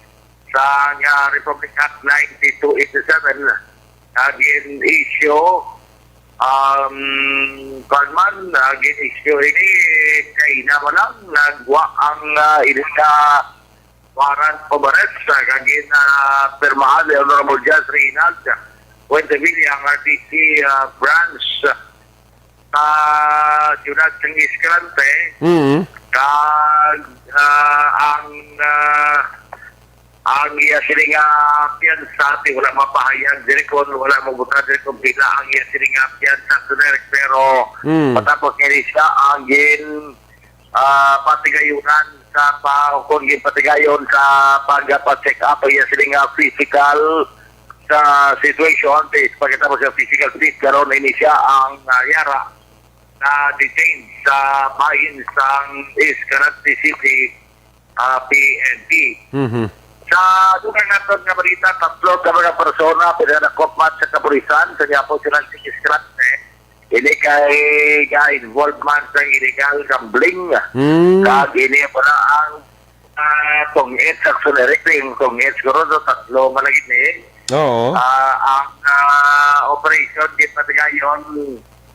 sa, ah, Republic Act ninety-two eighty-seven. Naging issue, um, kwan man, naging issue ini, kay naman lang, nagwa ang, ah, ini nga warrant of arrest, ah, kag gin, ah, pirmahan ni Honorable Judge Reynald Fuentevilla, ang R T C, ah, branch sa siyudad sang Escalante. Mm. Kag, ah, ang, ah, ang iya sini nga piyansa, ti wala mapahayag diri kon wala mo buta diri kon pila ang iya sini nga piyansa, Sir Eric, pero Mm. matapos nga ni siya ang gin, ah, patigayunan sa pa-, kung ginpatigayon sa pagpa-check up ang iya sini nga physical sa situation, ti pagkatapos sa physical fit, karon ini siya ang, ah, yara na detain sa bahin sang Escalante City, ah, P N P. Mhm. Sa dugang naton nga balita, tatlo ka mga persona pinadakop man sa kapulisan sa Quiapo, Silang Escalante. Ini kay ga-involve man sa illegal gambling. Mm. Kag ini pala ang, ah, tong-it sa Solerecting, tong-it siguro, so, tatlo malagit ni. Oo. Ah, ang, ah, operation di patigayon,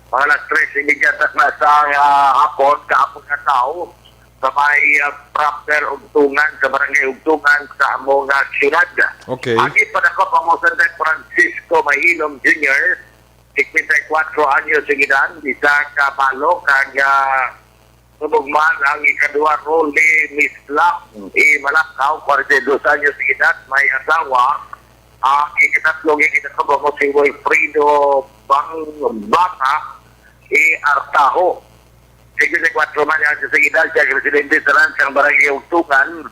mga alas tres y media sa, sa, ah, hapon, kahapon nga tawo, sa may, ah, proper Ugtungan, sa barangay Ugtungan, sa amo nga siyudad. Okay. Ang ipadakop ang mo San Francisco Mahilom Junior, singkwenta y kuwatro anyos ang edad, isa ka balo, kag, ah, Subong man ang ikaduha, Rolly Mislang, i Malakaw, forty-two anyos de edad, may asawa. Ang ikatatlo, ikatatlo mo si Wilfredo Bang Bata, i Artaho. Singkwenta y kuwatro man ang edad, siya residente sa Lansang Barangay Ugtungan,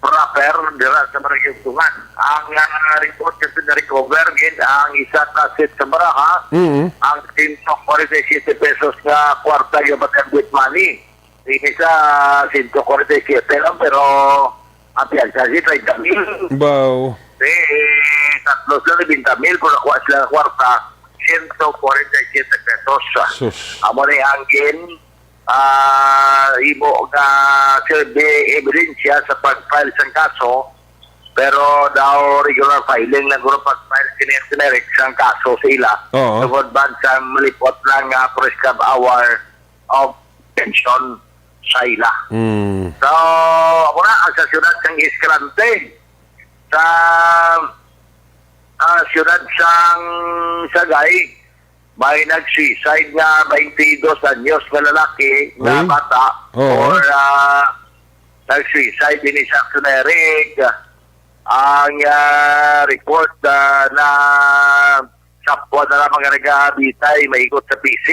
proper, dira sa Barangay Ugtungan. Ang, ah, report kasi na-recover, gid ang isa ka set sa baraha, Mm. ang sento kwarenta y siyete pesos nga kwarta nga batang with money. Ini sa sento kwarenta y siyete lang, pero ang piyansa si treinta mil. Baw. Eh, tatlo sila, nobenta mil, kung nakuha sila ng kwarta, sento kwarenta y siyete pesos. Sus. Amo ni ang gin, ah, imo nga serbi ebidensya sa pag-file sang kaso, pero daw regular filing lang guro pag-file kini, Eric, sang kaso sa ila. Oo. Tungod ba sa malipot lang nga first job hour of pension sa ila. Mm. So, ako na, ang sa siyudad sang Escalante, sa, ah, siyudad sang Sagay, may nag-suicide nga twenty-dos anyos nga lalaki nga Uy. bata Oo. or, ah, nag-suicide din sa Eric. Ang, ah, report, ah, na sa buwan na lamang nga nagabitay, maikot sa P C.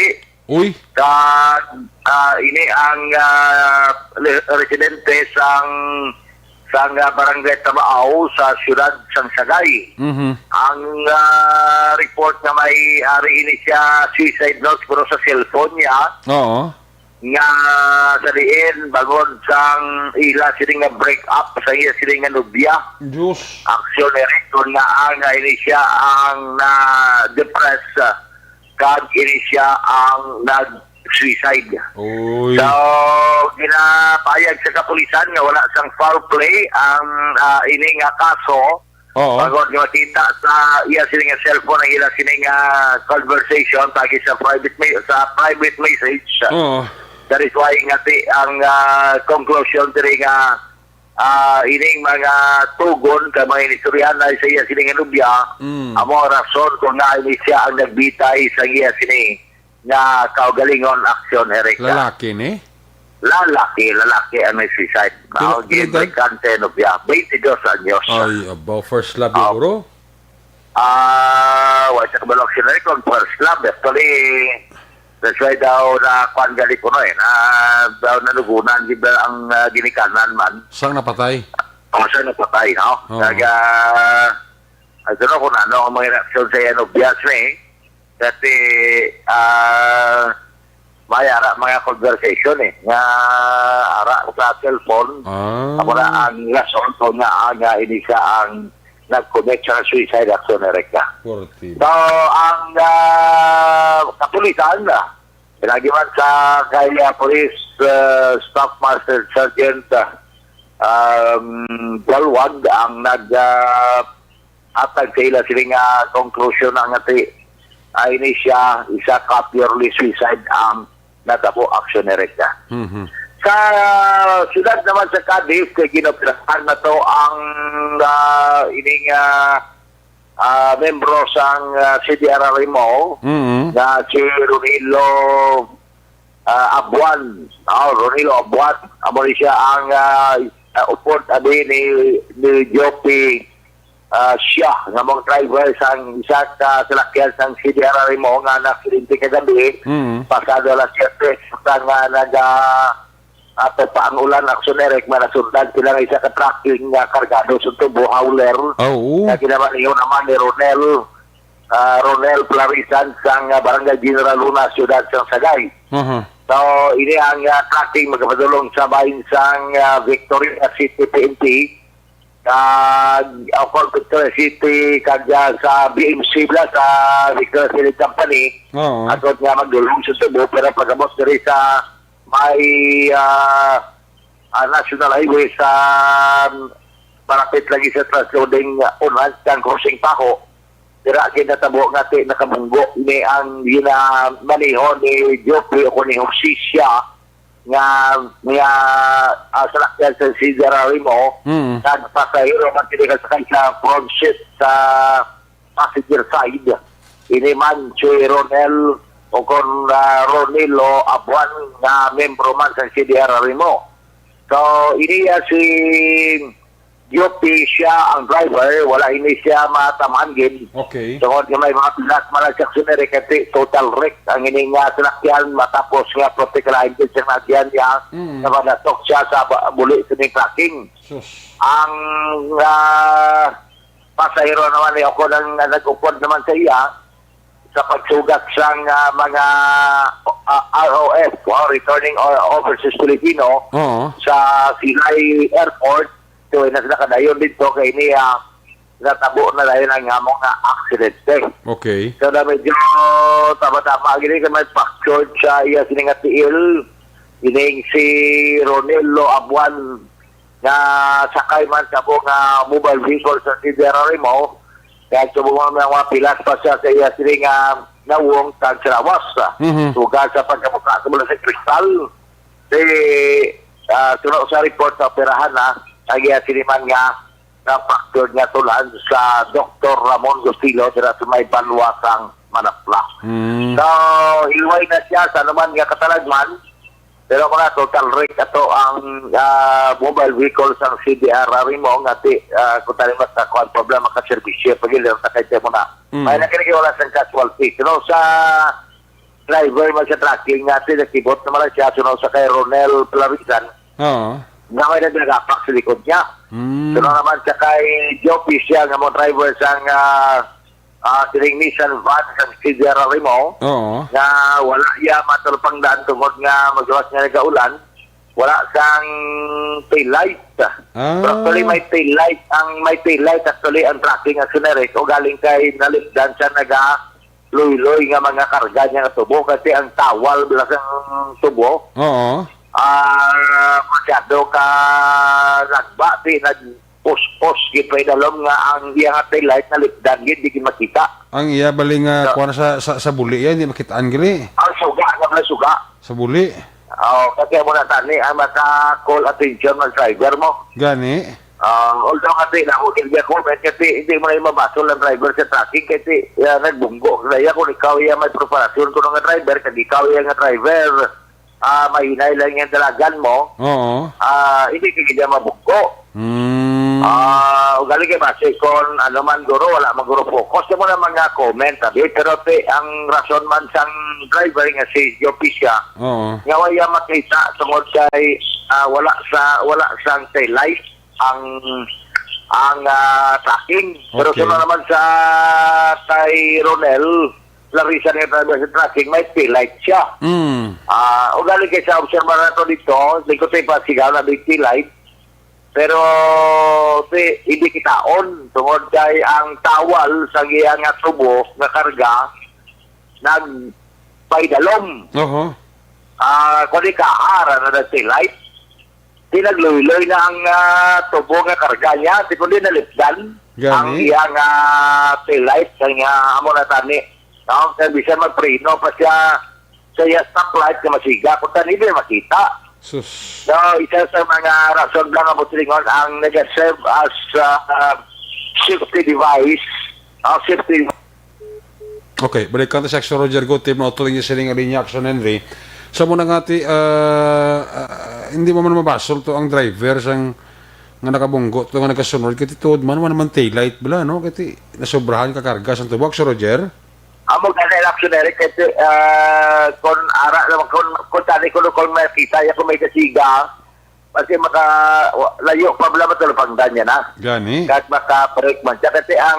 Uy. Kag, ah, ini ang, ah, le-, residente sang, sang, ah, Barangay Tabao sa siyudad sang Sagay. Mhm. Ang, ah, report nga may ari ini siya suicide note pero sa cellphone niya. Oo. Nga sa diin, bangod sang ila sini nga break up sa iya sini nga nobya. Diyos. Aksyon ni Rick, kung nga ang, ah, ini siya ang na-depress, ah, kag ini siya ang nag-suicide. Uy. So, ginapayag sa kapulisan nga wala sang foul play ang, ah, ini nga kaso. Oo. Bangod nga makita sa iya sini nga cellphone ang ila sini nga conversation pagi sa private me-, sa private message. Oo. That is why nga ti ang, ah, conclusion diri nga, ah, ining mga tugon ka mga inistoryahanay sa iya sini nga nobya, Mm. amo ang rason kung naay ni siya ang nagbitay sa iya sini nga kaugalingon aksyon, Eric. Lalaki ni? Lalaki, lalaki ang nag-suicide. Pino-, Mao, pino edad? Ginbrikante, nobya, twenty-dos anyos. Ay, abaw, first love, Oh. siguro? Ah, wa siya kabalo, Eric, kung first love. Actually, that's why daw na kuwan gali ko, no, eh, na daw nalugunan, di ba, ang, ah, ginikanan man. Sang napatay? O, sang napatay, no? Oo. Kag, ah, I don't know kung ano ang mga reaksyon sa iya nobya, eh. Kasi, ah, may ara mga conversation, eh, nga ara sa cellphone. Ah. Ako na ang rason kung nga, nga ini siya ang nag-commit sa suicide action, Eric, na. Forty. So, ang, ah, kapulisan, ah, pinaagi man sa kay, ah, Police, ah, Staff Master Sergeant, ah, um, Galwag ang nag, ah, hatag sa ila sini nga conclusion na nga ti, ah, ini siya isa ka purely suicide ang natabo, action, Eric, na. Mhm. Sa siyudad naman sa Cadiz, kay ginoperahan na to ang, ah, ining, ah, ah, membro sang, ah, C D R R M O Mm. nga si Ronilo, ah, Abuan. Ah, Ronilo Abuan. Amo ni siya ang, ah, ah, upod abi ni, ni Jopi, ah, siya nga mong driver sang isa ka salakyan sang C D R R M O nga naaksidente kagabi, Mm. pasado alas siyete, sa nga naga, ato pa ang ulan, action, Eric, may nasundan sila nga isa ka trucking nga kargado sa tubo, hauler, Ah, oo. nga ginamaneho naman ni Ronel, ah, Ronel Plarisan sang, ah, Barangay General Luna, Siyudad sang Sagay. Aha. So, ini ang, ah, trucking magapadulong sa bahin sang, ah, Victoria City P N P. Kag, of course, Victoria City, kag, ah, sa B M C bala, sa Victoria City Company, Oo. agod nga magdulong sa tubo, pero pagabot diri sa may, ah, ah, National Highway sa, um, malapit lagi sa transloading, ah, unahan sang crossing Paho, dira gid natabo nga ti nakabunggo ni ang ginamaneho ni Jeffrey o ni Jose siya nga, nga, ah, salakyan sa C D R R M O, Mm. nagpasahero man sila kasakay sa front seat sa passenger side. Ini man si Ronel, o kon, ah, Ronilo Abuan nga membro man sa C D R Rimo. So, iniya si Jopi siya ang driver, wala ini siya matamaan gid. Okay. Tungod nga may mga pilas man ang seksyon ni Rickety, total wreck ang ini nga sinakyan matapos nga protekalahin gid siya nagyan niya, Mm. nabanatok siya sa ba-, buli sa ning trucking. Sus. Ang, ah, pasahero naman ni ako nang nag-upod naman sa iya sa pagsugat sang, ah, mga, ah, R O F, o Returning O-, Overseas Filipino, Oo. sa Silay Airport. So, na sila kadayon dito kay niya natabo na dayon ang among nga aksidente. Okay. So, na medyo tama-tama, gini ka may fractured sa iya sining nga tiil. Ining si Ronelo Abuan nga sakay man sa mo nga mobile vehicle sa Sierra Remo. Kaya subong man may mga pilas pa siya sa iya sini nga nawong kag sa lawas. Mhm. Suga sa pagkabuka sa mula sa kristal. Si, ah, suno sa report sa operahan na, ang iya sini man nga na factor nga tulan sa Doktor Ramon Gustilo dira sa may Banwa sang Manapla. Mm. So, hilway na siya sa naman nga katalagman. Pero mga total wreck ato ang, ah, mobile vehicle sang C D R Rimo nga ti, ah, kung tali mas na kuan problema ka serbisyo pag ilir na kay mo na. Mm. May na kini wala sang casualty. Pero sa driver man sa trucking nga ti nakibot naman lang siya suno sa kay Ronel Plarisan. Oo. Nga may nagagapak sa likod niya. Mm. Suno naman sa kay Joe Fisher nga mo driver sang, ah, ah, sining Nissan van sa Sierra Rimo Oo. nga wala iya matalupangdan tungod nga magawas nga nagaulan, wala sang tail light. Ah. Pero actually, may tail light. Ang may tail light, actually, ang tracking, actually, Rick, o galing kay nalipdan sa naga luyloy nga mga karga niya nga tubo, kasi ang tawal bala sang tubo, Oo. ah, masyado ka nagba, di nagpuspos, gipaidalom nga ang iya nga tail light nalipdan gid, di gid makita. Ang iya bali nga So kuwan sa, sa, sa buli, iya, hindi makitaan gali. Ang suga, nga mga suga. Sa buli. Oh, kasi amo na tani ang maka-call attention ng driver mo. Gani. Ah, although kasi na mo gid comment kasi hindi mo na yung mabasol ang driver sa tracking kasi, ah, nagbunggo. Kaya kung ikaw iya may preparasyon kuno nga driver, kag ikaw iya nga driver, ah, mahinay lang yung dalagan mo, Oo. ah, hindi ka gid mabunggo. Hmm. Ah, ugali kay base kon ano man guro, wala man guro focus mo na mga comment, abi. Pero ti, ang rason man sang driver nga si Joe Fisher, Oo. nga wala makita tungod kay, ah, wala sa, wala sang tail light ang, ang, ah, tracking. Pero Okay. Sunod naman sa kay Ronel Larissa nga driver sa tracking, may tail light siya. Mm. Ah, ugali kay sa obserbar nato dito, lingkod sa ipasigaw na may tail light. Pero si, hindi kitaon tungod kay ang tawal sa iya nga tubo nga karga nagpaidalom. Oho. Ah, kundi kaara na nag-tail light. Di nagluyloy na ang, ah, tubo nga karga niya, di kundi nalipdan Gani. ang iya nga tail light, kaya nga amo na tani. No? Kaya bisan magpreno pa siya sa iya stoplight nga masiga, kung tani di makita. Sus. So, isa sa mga rason lang ang Muslingon ang nag-serve as, ah, safety device, ah, safety Okay, balikan ta si Action Roger Gutib, no, tuloy niya sining alinya, Action Henry. Sa muna nga ti, ah, ah, hindi mo man mabasol to ang driver sang nga nakabunggo to nga nagasunod kay tuod man, man naman tail light bala, no? Kay nasobrahan ka karga sang tubo, Action Roger. Amo gani, Action Eric, kasi, ah, kung ara naman, kung, kung tani ko, kung may kita, ya kung may kasiga, kasi maka, wa-, layo pa bala, matalupangdan niya na. Gani. Kag maka-break man siya. Kasi ang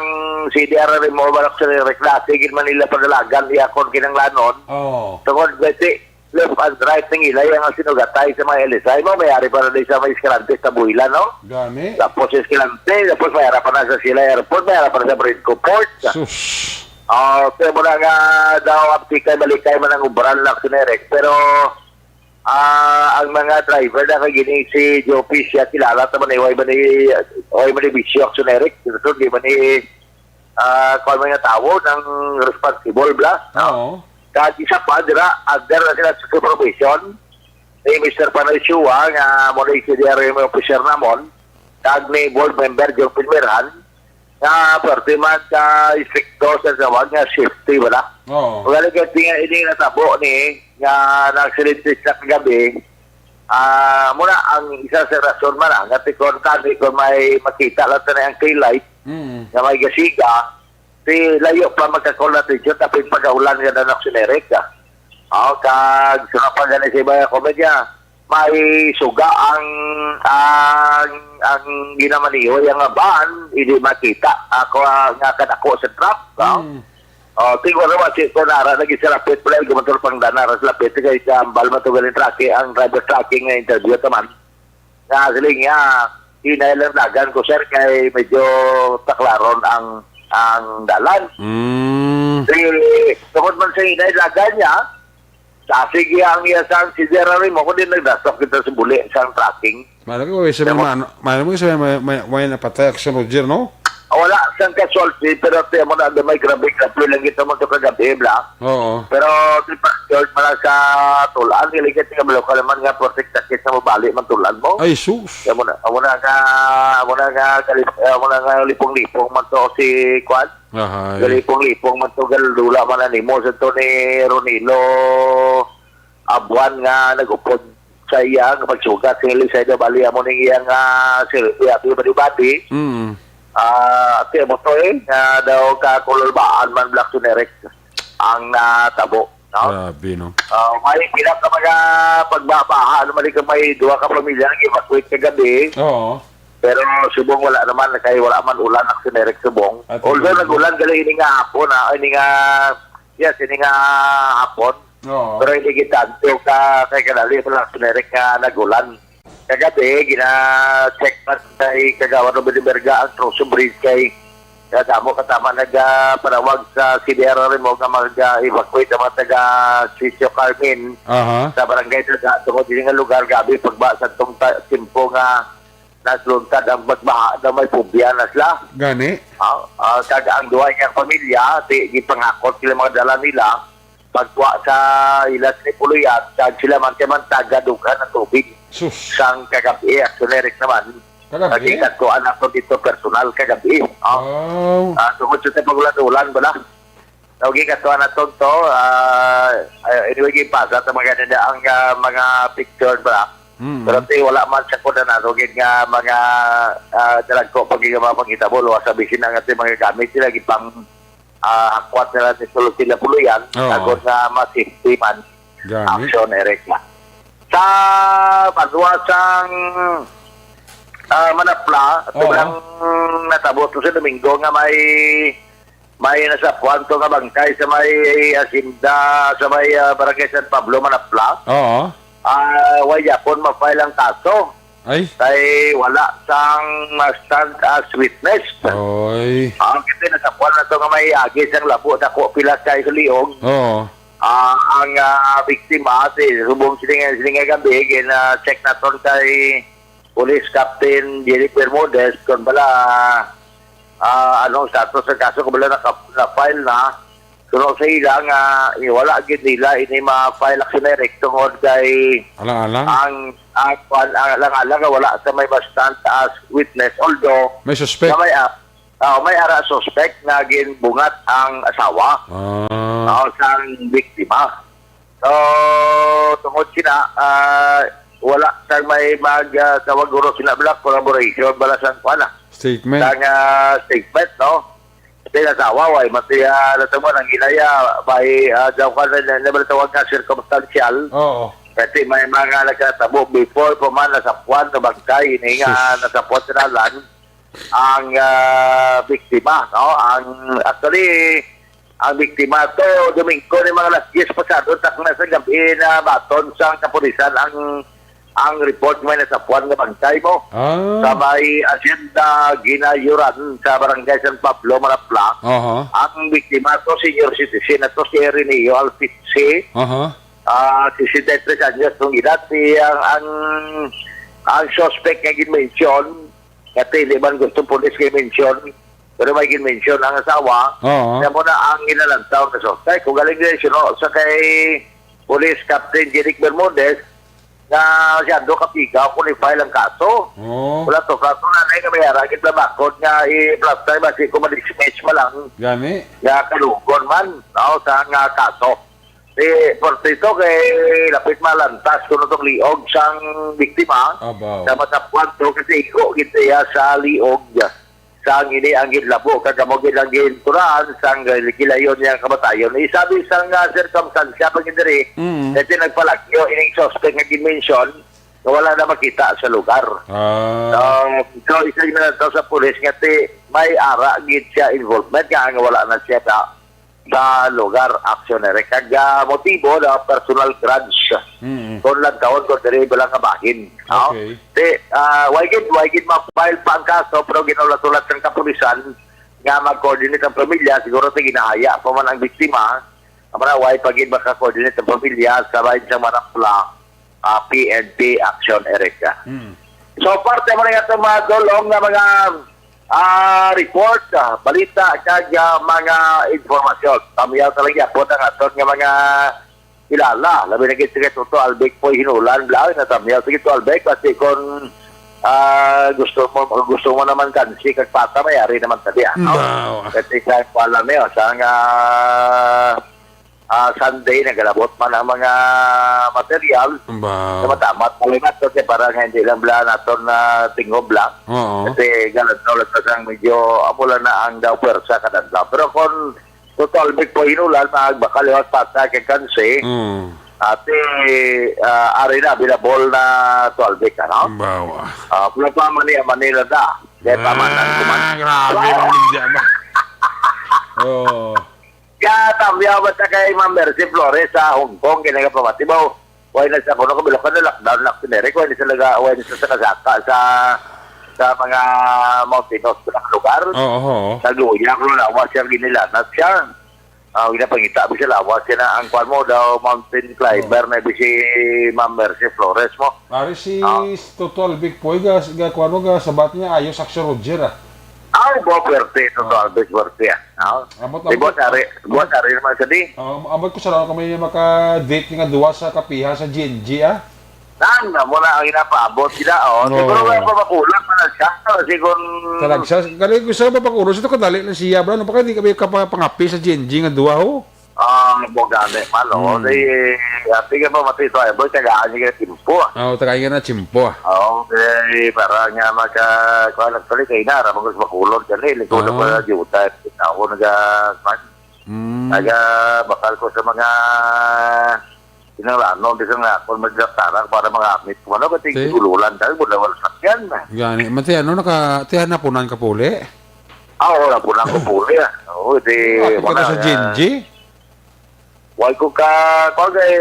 C D R Rimo, wala sa reklase, gid man nila padalagan, iya kon kinanglanon. Oo. Tungod kasi, left and right, nang ilay ang sinugatay sa mga L S I mo, mayari pa na din sa may Escalante sa Buila, no? Gani. Tapos Escalante, tapos may harap pa na sa Sila Airport, may harap pa na sa Brinco Port. Sus. Oh, kaya mo na nga daw, aptikay, balikay man ang ubran lang, Action Eric. Pero, ah, ang mga driver na kay gini si Joe Fish, siya kilala ta man, eh, way man ni, way man ni Bisyo, Action Eric. Ito, di man ni, ah, kung may nga tao nang responsible, bla. Oo. Kag isa pa, dira, under na sila sa supervision ni Mister Panoy Chua, nga mo na yung C D R M officer namon, kag ni board member John Pilmerhan, nga parte man ka estrikto sa tawag nga safety, wala. Oo. Kung galing ka tingnan ini nga natabo ni, nga na-aksidente sa kagabi, ah, muna ang isa sa rason man, ah, nga tikon tani kung may makita lang tayo ang tail light Mm. nga may gasiga, si layo pa magkakol na atensyon, tapos pagkaulan nga na naksinerik ka. Oh, kag sa mga pagani sa iba nga komedya, may suga ang, ang, ang ginamaniho, yung nga van, hindi makita. Ako, ah, nga kadako sa truck, no? Mm. Oh, siguro ba si Konara lagi sa lapit pala, gumantor pang dana ra sa lapit, kay sa ambal man to galing tracking, ang driver tracking nga interview taman. Nga, siling niya, hinay lang dagan ko, sir, kay medyo taklaron ang, ang dalan. Mm. Di, tungod man sa hinay dagan niya, sa sige ang iya sang si Jerry mo, kundi nagdasok kita sa buli sang tracking. Malaki ko sa may Tama. mano, malaki mo sa may, may, may, may napatay action, Roger, no? Ah, wala sang casualty, pero tiyan mo na, may grabe, grabe lang kita mo to kagabi, bla. Oo. Pero di pa, George, mala sa tulaan, iligit nga malukal naman nga, protect sakit sa mabali man tulaan mo. Ay, sus. Amo na, amo na nga, amo na nga, kalip-, amo na nga lipong-lipong man to si Kwan. Ahay. Galipong-lipong man to, galula man na nimo sa to ni Ronilo Abuan nga nag-upod sa iya nga pagsugat sa ilisay na bali amo ning iyang, ah, silbi, abi, badi-badi. Mm. Ah, ati mo to eh, nga daw ka kululbaan man, Black Suneric ang natabo. No? Grabe, no? Ah, may pila ka mga pagbabaha, ano, mali ka, may duha ka pamilya nag-evacuate kagabi. Oo. Pero subong wala naman, kay wala man ulan ang sinerek subong. At Although ang nag-ulan gali ini nga hapon, ha, ini nga, yes, ini nga hapon. Oo. Pero hindi kita anto ka, kay kadali pa lang sinerek nga nag-ulan. Kagabi, gina-check pa kay Kagawad Robin Berga ang Trozo Bridge kay Kaya damo ka tama nagpanawag sa C D R R mo nga mag-evacuate ang mga taga Sitio Carmen Aha. sa barangay Daga tungod dili nga lugar, gabi pagba sa tong ta- timpo nga nagluntad ang magbaha na may pubya na sila. Gani? Ah, ah, kag ang duha niya pamilya, ti gipangakot sila mga dala nila pagkuha sa ilas ni Puluyan, kag sila man kay man taga dughan ang tubig Sus. sang kagabi, aksonerik naman. Kagabi? Naging kadtuan ako dito personal kagabi. Oh. Wow. Ah, tungod sa pag-ulan-ulan, bala. Naging kadtuan na to, to, ah, ah, anyway, gipasa sa mga nila ang, ah, mga picture, bala. Mm. Pero ti, wala man sa kuda na, rugid nga mga, ah, dalagko pag mga pangitabo, luwas sa bisin ang ating mga gamit sila, gipang, ah, hakwat nila ni Solo sila Puluyan, Oo. agod nga ma-safety man Gani. action, Eric, na. Sa Banwa sang, ah, Manapla, Oo. sobrang natabo to sa Domingo nga may, may nasapuan to nga bangkay sa may asinda, sa may, ah, Barangay San Pablo, Manapla. Oo. Ah, way yapon ma-file ang kaso. Ay. Kay wala sang ma-stand as witness. Oy. Ang kita nasapuan na to nga may agi sang labo, dako pila kay sa liog. Oo. Ah, ang, ah, biktima, si, subong sini nga, sini nga gabi, gina-check naton kay Police Captain Jerry Bermudez, kung bala, ah, anong status ng kaso, kung bala naka-, na-file na. Suno sa ila nga, eh, wala gid nila ini ma-file action direct tungod kay Alang-alang. ang, ang, kwan, ang alang-alang nga wala sa may ma-stand as witness. Although, May suspect. na may, ah, ah, may ara suspect nga ginbungat ang asawa Ah. ah, sang biktima. So, tungod sina, ah, wala sang may mag, ah, tawag guro sila, bala, collaboration, bala sang, kuwan na, Statement. sang, ah, statement, no? Sa asawa, way, mati, ah, natabo ang inaya, may, ah, daw ka na, na, na, tawag nga circumstantial. Oo. Kasi may mga nagkatabo before pa man, nasapuan, nabangkay, ini nga, Sus. nasapuan sa dalan, ang, ah, biktima, no? Ang, actually, ang biktima to, Domingo ni mga alas diyes pasado, takna sa gabi na baton sa kapulisan ang, ang report may nasapuan nga bangkay mo. Ah. Sa may Hacienda Ginayuran sa Barangay San Pablo, Manapla. Aha. Ang biktima to, senior citizen na to, si Ireneo Alfici. Aha. Ah, sesenta y tres anyos ng edad. Si, ang, ang, ang suspect nga gin-mention, nga hindi man gusto pulis nga mention, pero may gin-mention ang asawa, Oo. kaya mo na ang inalantaw na suspect. Kung galing din, sino, sa kay Police Captain Jeric Bermudez, nga si Ando Kapigaw kung i-file ang kaso. Oo. Wala to, kaso na na nga may ara, gid na bakod nga i-plus time, basi ko ma-dismiss man lang Gani? nga kalugon man, no, sa nga kaso. Si Portito kay lapit malantas kuno tong liog sang biktima. Abaw. Sa matapuan to kasi iko gid siya sa liog. Sang ini ang ginlabo kag amo gid ang ginturan sang gilayon niya kamatayon. Isabi sang, ah, sirkumstansya pa gid diri, Mm. kay nagpalagyo ining suspect nga ginmention nga wala na makita sa lugar. Ah. So, so isa na to sa pulis nga ti may ara gid siya involvement nga, nga wala na siya sa, sa lugar, action, eh. Kag, ah, motibo na personal grudge. Mm. Kung lang taon ko diri ba lang nga bahin. No? Okay. Di, ah, why gid, why gid ma-file pa ang kaso, pero ginulat-ulat sang kapulisan nga mag-coordinate ang pamilya, siguro ti ginahaya pa man ang biktima. Amara, why pa gid maka-coordinate ang pamilya sa bahin sang Marapla, ah, P N P Action Erica. Mm. So, parte mo na nga itong mga dulong nga mga, ah, report, ah, balita, kag, ah, mga impormasyon. Tamiyaw talaga po ang aton nga mga kilala. Labi na gid si Toto Albic po hinulan lang. Natamiyaw. Sige, Toto Albic, kasi kung, ah, gusto mo, gusto mo naman kansi kag pata, may ari naman tali, ah, no? Bawa. Kasi sa kuwan lang niyo, sa nga, ah, Sunday, nagalabot man ang mga material. Bawa. Sa matamat, palimat to, kay para nga hindi lang bla naton na tingob lang. Oo. Kasi galang na ulit sa sang medyo amo lang na ang daw pwersa kadadlaw. Pero kung total big po hinulan, magbakal yung pata kay kansi. Mm. Ate, ah, ari na, available na twelve week, ano? Bawa. Ah, wala pa man niya Manila da. Kaya pa man ang kuman. Ah, grabe, Mang Lidya ba? Oo. Kaya tamyaw ba ta kay Ma'am Mercy Flores sa Hong Kong, kaya nagapamati ba? Why na sa kuno, kabilog ka na lockdown na, kinere, why na sa laga, why na sa sakasaka sa, sa mga mountainous na lugar? Oo, oo. Nagluya, kung lawas siya, ginilanat siya. Ah, ginapangita mo siya lawas, yan na ang kwan mo daw, mountain climber, Oo. na bisi Ma'am Mercy Flores mo. Pare, si Ah. Toto Albic po, ga, ga, kwan mo, ga, sabat niya, ayos, Action Roger, ah. Ay, bo, pwerte, Toto Ah. Albic, pwerte, ah. Ah. Abot, Di abot. Buwas ari, buwas ari naman sa di. Ah, abot ko sa lang kami maka-date nga duwa sa kapiha sa G N G, ah. Nan, amo na ang ginapaabot sila, oh. Oo. Siguro may papakulang na lang siya. Kasi kung Kalag siya, galing ko sa papakulang, ito kadali lang siya, bro. Ano pa ka, di kami kapapangapi sa G N G nga duwa, ho? Ah, mo gani man, oh. Hmm. Di, ati ka pa, mati ito, ay, boy, tagaan niya ka timpo, ah. Oo, tagaan niya na timpo, ah. Oo, okay. Para nga maka, kuha lang tuloy kayo na, ramang gusto makulong, dali, lingkod na Ah. pa, di uta, ako naga, kuha, Hmm. naga, bakal ko sa mga, kinanglanon, di sa nga, kung magdaptaran, para magamit, kung ano, kasi See? gululan, dahil mula wala sakyan. Gani, mati, ano, naka, tiyan na punan ka puli? Ah, oo, napunan ko puli, ah. Oo, di, Kapit ka wala, na sa ah, G N G? Why ko ka, kung kay,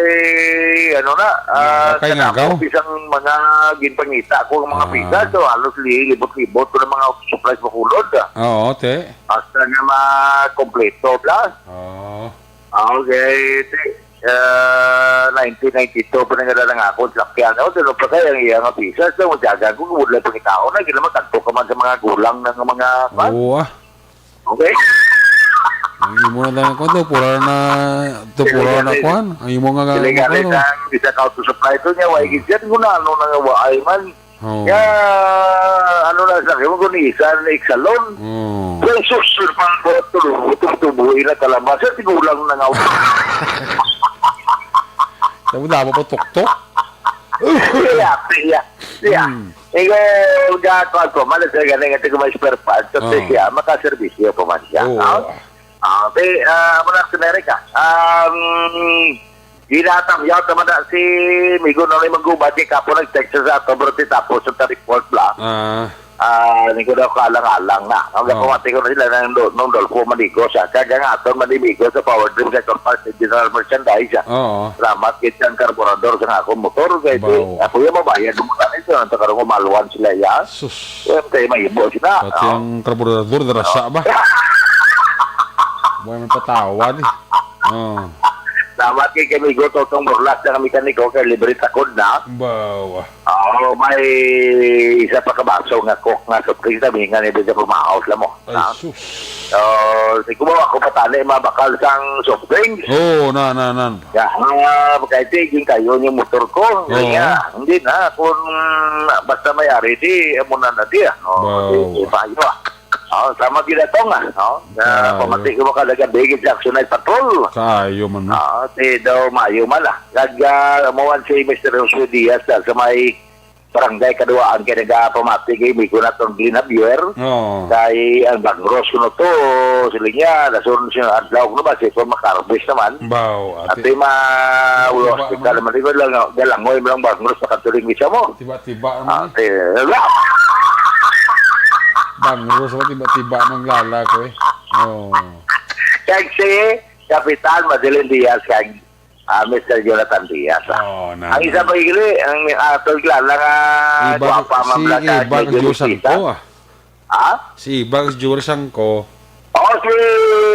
ano na, ah, Ngagaw kay kanamo ngagaw. Isang mga ginpangita ko ang mga Ah. pizza, so halos li-, libot-libot ko ng mga supplies makulod, ah. Oo, te. Hasta nga makompleto, bla. Oo. Ah, okay, te. Ah, nineteen ninety-two pa na nga lang ako, sakyan ako, pero pa kaya ang iya nga pizza, so, magdagan ko, kung wala pangitaon na, ginamatagpo ka man sa mga gulang ng mga, kwan. Oo, ah. Okay? Ang imo na lang, kwan, to, pura na, to, pura na, Dili, kwan. Ang imo nga, dili, nga, kwan, gani, oh. Ang isa ka auto supply to niya, wa, Hmm. igit yan, kung ano na nga, wa, ay man. Oh. Kaya, ano na sa akin, kung isa na iksalon. Oh. Kung susunod pang tubo, tubo, tubo, ina, kalabasa, tigulang na nga. Tama, dama pa tuktok. Iya, iya, iya. Hmm. Ikaw, ga-, kuwan ko, malas na gani, nga tingin may spare parts, at Oh. siya, makaservisyo pa man siya, Oo. no? Ah, okay, ah, muna sa Amerika. Um, ginatamyaw naman na si Migo na may magubad kay kapo nag-text sa ato, bro, ti tapos sa report bla. Ah. Ah, ni ko daw kalang-alang na. Ang Oo. kapamati ko na sila ng Do-, nung Dolfo Manigo sa kag ang aton manimigo sa Power Dream sa Corpus General Merchandise, ah. Oo. Salamat kay siyang karburador sa akong motor. Kay Baw. Di, ako yung mabayad mo na ito. Ang takarong umalwan sila, ya. Sus. Kaya tayo may ibo sila. Pati Oh. ang karburador, darasa Oh. ba? Buhay may patawad, eh. Oh. Salamat kay kami, Go, Totong Burlas, na kami kaniko, kay libre takod na. Bawa. Ah, Oh, may isa pa ka baso nga Coke nga soft drinks, tamingan ni sa pamahaw sila mo. Ay, ha? Sus. So, siguro ako pa tani mabakal sang soft drinks. Oo, na, na, na. Ya, ah, kay tiging kayo yung motor ko. Oo. Kaya, hindi na. Kung basta may ari, di, amo na na di, ah. Oh, wow. Di, di ba, yun, ah. Oh, sama gid ato nga, no? Sa Kaayo. Pamati ko makalaga bigid sa Action Night Patrol. Kaayo man, no? Ah, si daw Mayo man, ah. Nag, ah, amo man si Mister Jose Diaz, ah, sa may barangay Kaduaan kay nagapamati kay Migo na tong Glenn Javier. Oo. Kay ang Bangros kuno to, sila niya, nasunod siya adlaw kuno ba, si Paul Macarbis naman. Baw, ate. Ate, ma-, Tiba hospital naman. Naman, di ba, lang, galangoy mo lang Bangros, makatuling misa mo. Tiba-tiba naman, ah, eh. Ate. Bangros, tiba-tiba mang lala ko, eh. Oh. Kag si Kapitan Madeline Diaz, kag, ah, Mister Jonathan Diaz, ah. Oh, na, Ang isa na. Pa, igli, ang, ah, tol, kilala nga Ibang, gwapa, si ma'am, lang, kag Ibang medyo Diyos ang busita. Ko, ah. Ha? Si Ibang Diyos ang ko. Oh, si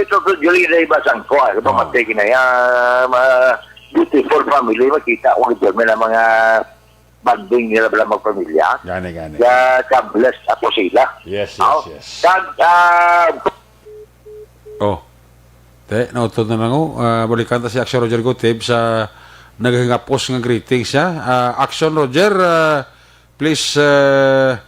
Toto Jolina Ibang Sangko, ah. Oh. Pamati na yan, ah, beautiful family, makita ko ang mga bonding nila pala magpamilya. Gani, gani. Kaya God bless ako sila. Yes, yes, oh, yes. Kag, ah, Oh. Te, nautod na lang, oh. Ah, balikan ta si Action Roger Gutib sa naghingapos nga greetings siya. Ah, Action Roger, ah, please, ah,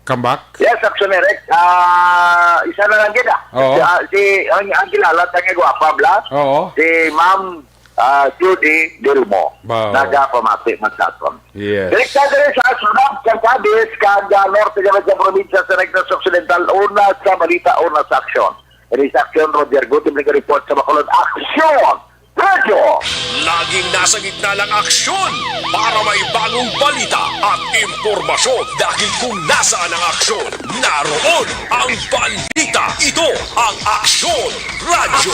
come back. Yes, Action Eric. Ah, isa na lang gid, ah. Oo. Si, ah, si, ang, ang kilala ta nga gwapa, bla? Oo. Si Ma'am, ah, Judy Dilmo. Wow. Nagapamati man sa aton. Yes. Direkta diri sa Sunab, sa Cadiz, kag, ah, norte kami sa probinsya sa Negros Occidental, una sa balita, una sa aksyon. Ini sa aksyon, Roger Gutim, nag-report sa Bacolod. Aksyon! Radyo! Laging nasa gitna ng aksyon para may bagong balita at impormasyon. Dahil kung nasaan ang aksyon, naroon ang balita. Ito ang Aksyon Radyo.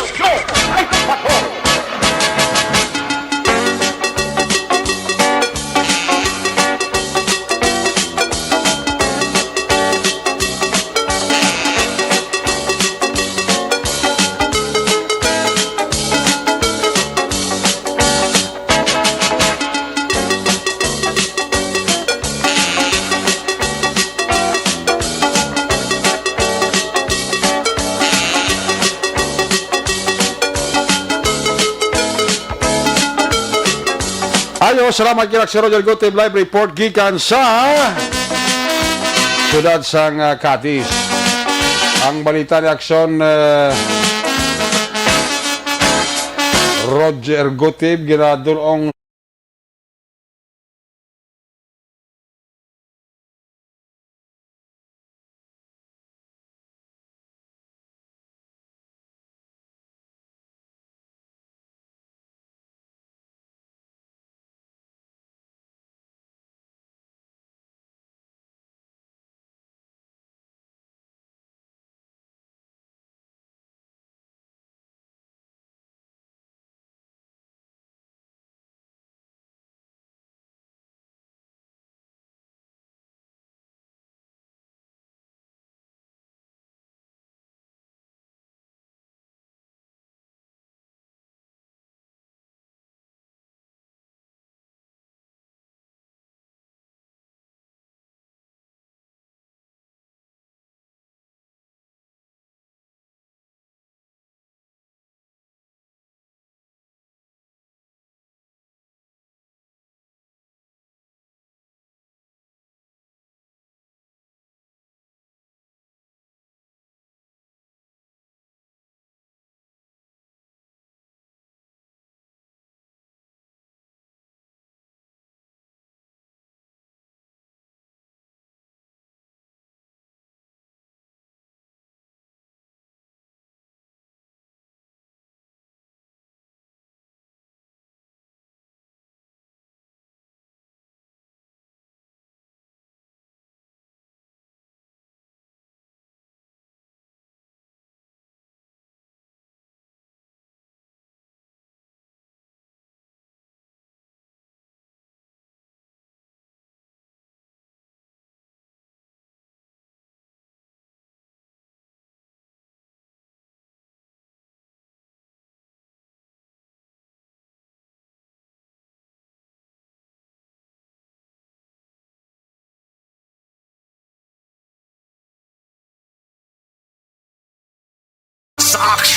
Ayo, salamat kay Roger Gutib, live report gikan sa siyudad sang, ah, Cadiz. Ang balita ni Aksyon, ah, Roger Gutib, ginadulong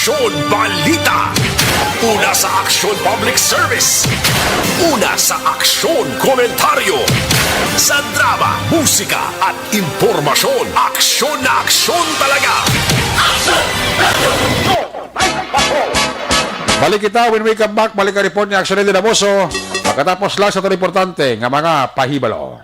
Aksyon Balita. Una sa Aksyon Public Service. Una sa Aksyon Komentaryo. Sa drama, musika, at impormasyon, aksyon na aksyon talaga. Aksyon! Balik kita when we come back. Balik ang report ni Aksyon Eddie Damoso. Pagkatapos lang sa itong importante nga mga pahibalo.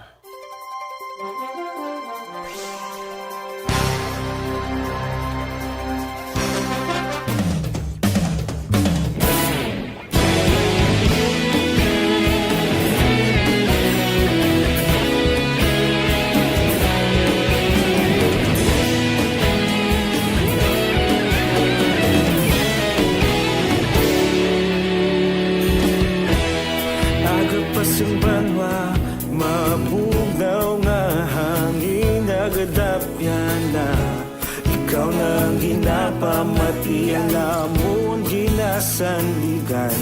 Aga pa sang banwa, mabugnaw nga hangin, nagadapyan na. Ikaw na ang ginapamati, ang amon ginasandigan.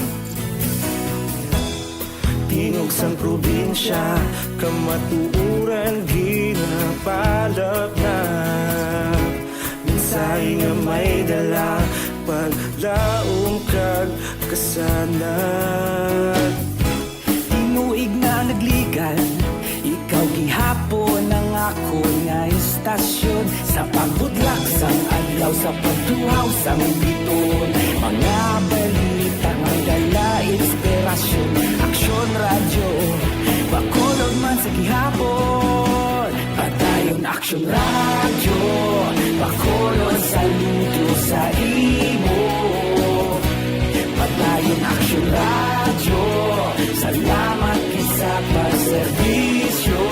Tingog sang probinsya, kamatuoran ginapalapnap. Mensahe nga may dala, paglaom kag kasanag. Tinuig na nagligan, ikaw gihapon ang akon nga istasyon. Sa pagbutlak sang adlaw, sa pagtuhaw sang biton, mga balita may dala inspirasyon. Aksyon Radyo, Bacolod man sa gihapon. Padayon Aksyon Radyo, Bacolod, saludo sa imo. Padayon Aksyon Radyo, salamat gid sa pagserbisyo.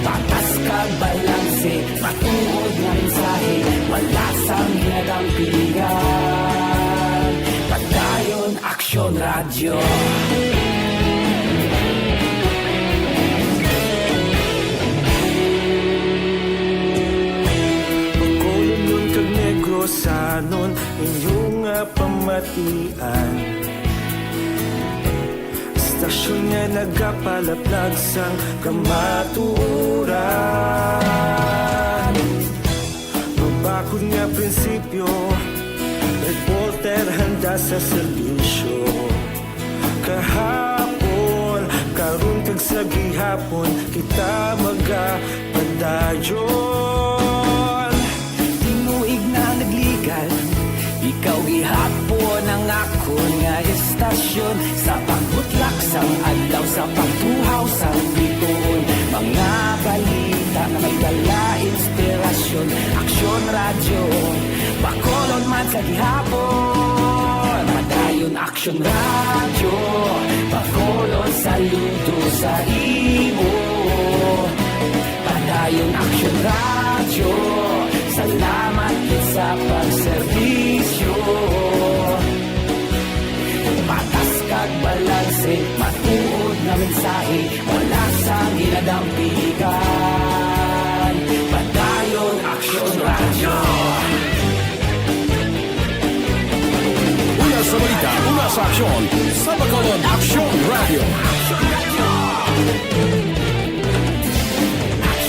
Patas kag balanse, matuod nga mensahe, wala sang ginadampigan. Padayon Aksyon Radyo. Bacolodnon kag Negrosanon, inyo nga pamatian. Istasyon nga nagapalaplag sang kamatuoran. Mabakod nga prinsipyo, reporter handa sa serbisyo. Kahapon, karon kag sa gihapon, kita magapadayon. Tinuig na nagligan, ikaw gihapon ang akon nga istasyon. Sa pagbutlak sang adlaw, sa pagtuhaw sang biton, mga balita nga may dala inspirasyon. Aksyon Radyo, Bacolod man sa gihapon. Padayon Aksyon Radyo, Bacolod, saludo sa imo. Padayon Aksyon Radyo, salamat gid sa pagserbisyo. Patas kag balanse, matuod nga mensahe, wala sang ginadampigan. Padayon Aksyon Radyo. Una sa balita, una sa aksyon, sa Bacolod Aksyon Radyo.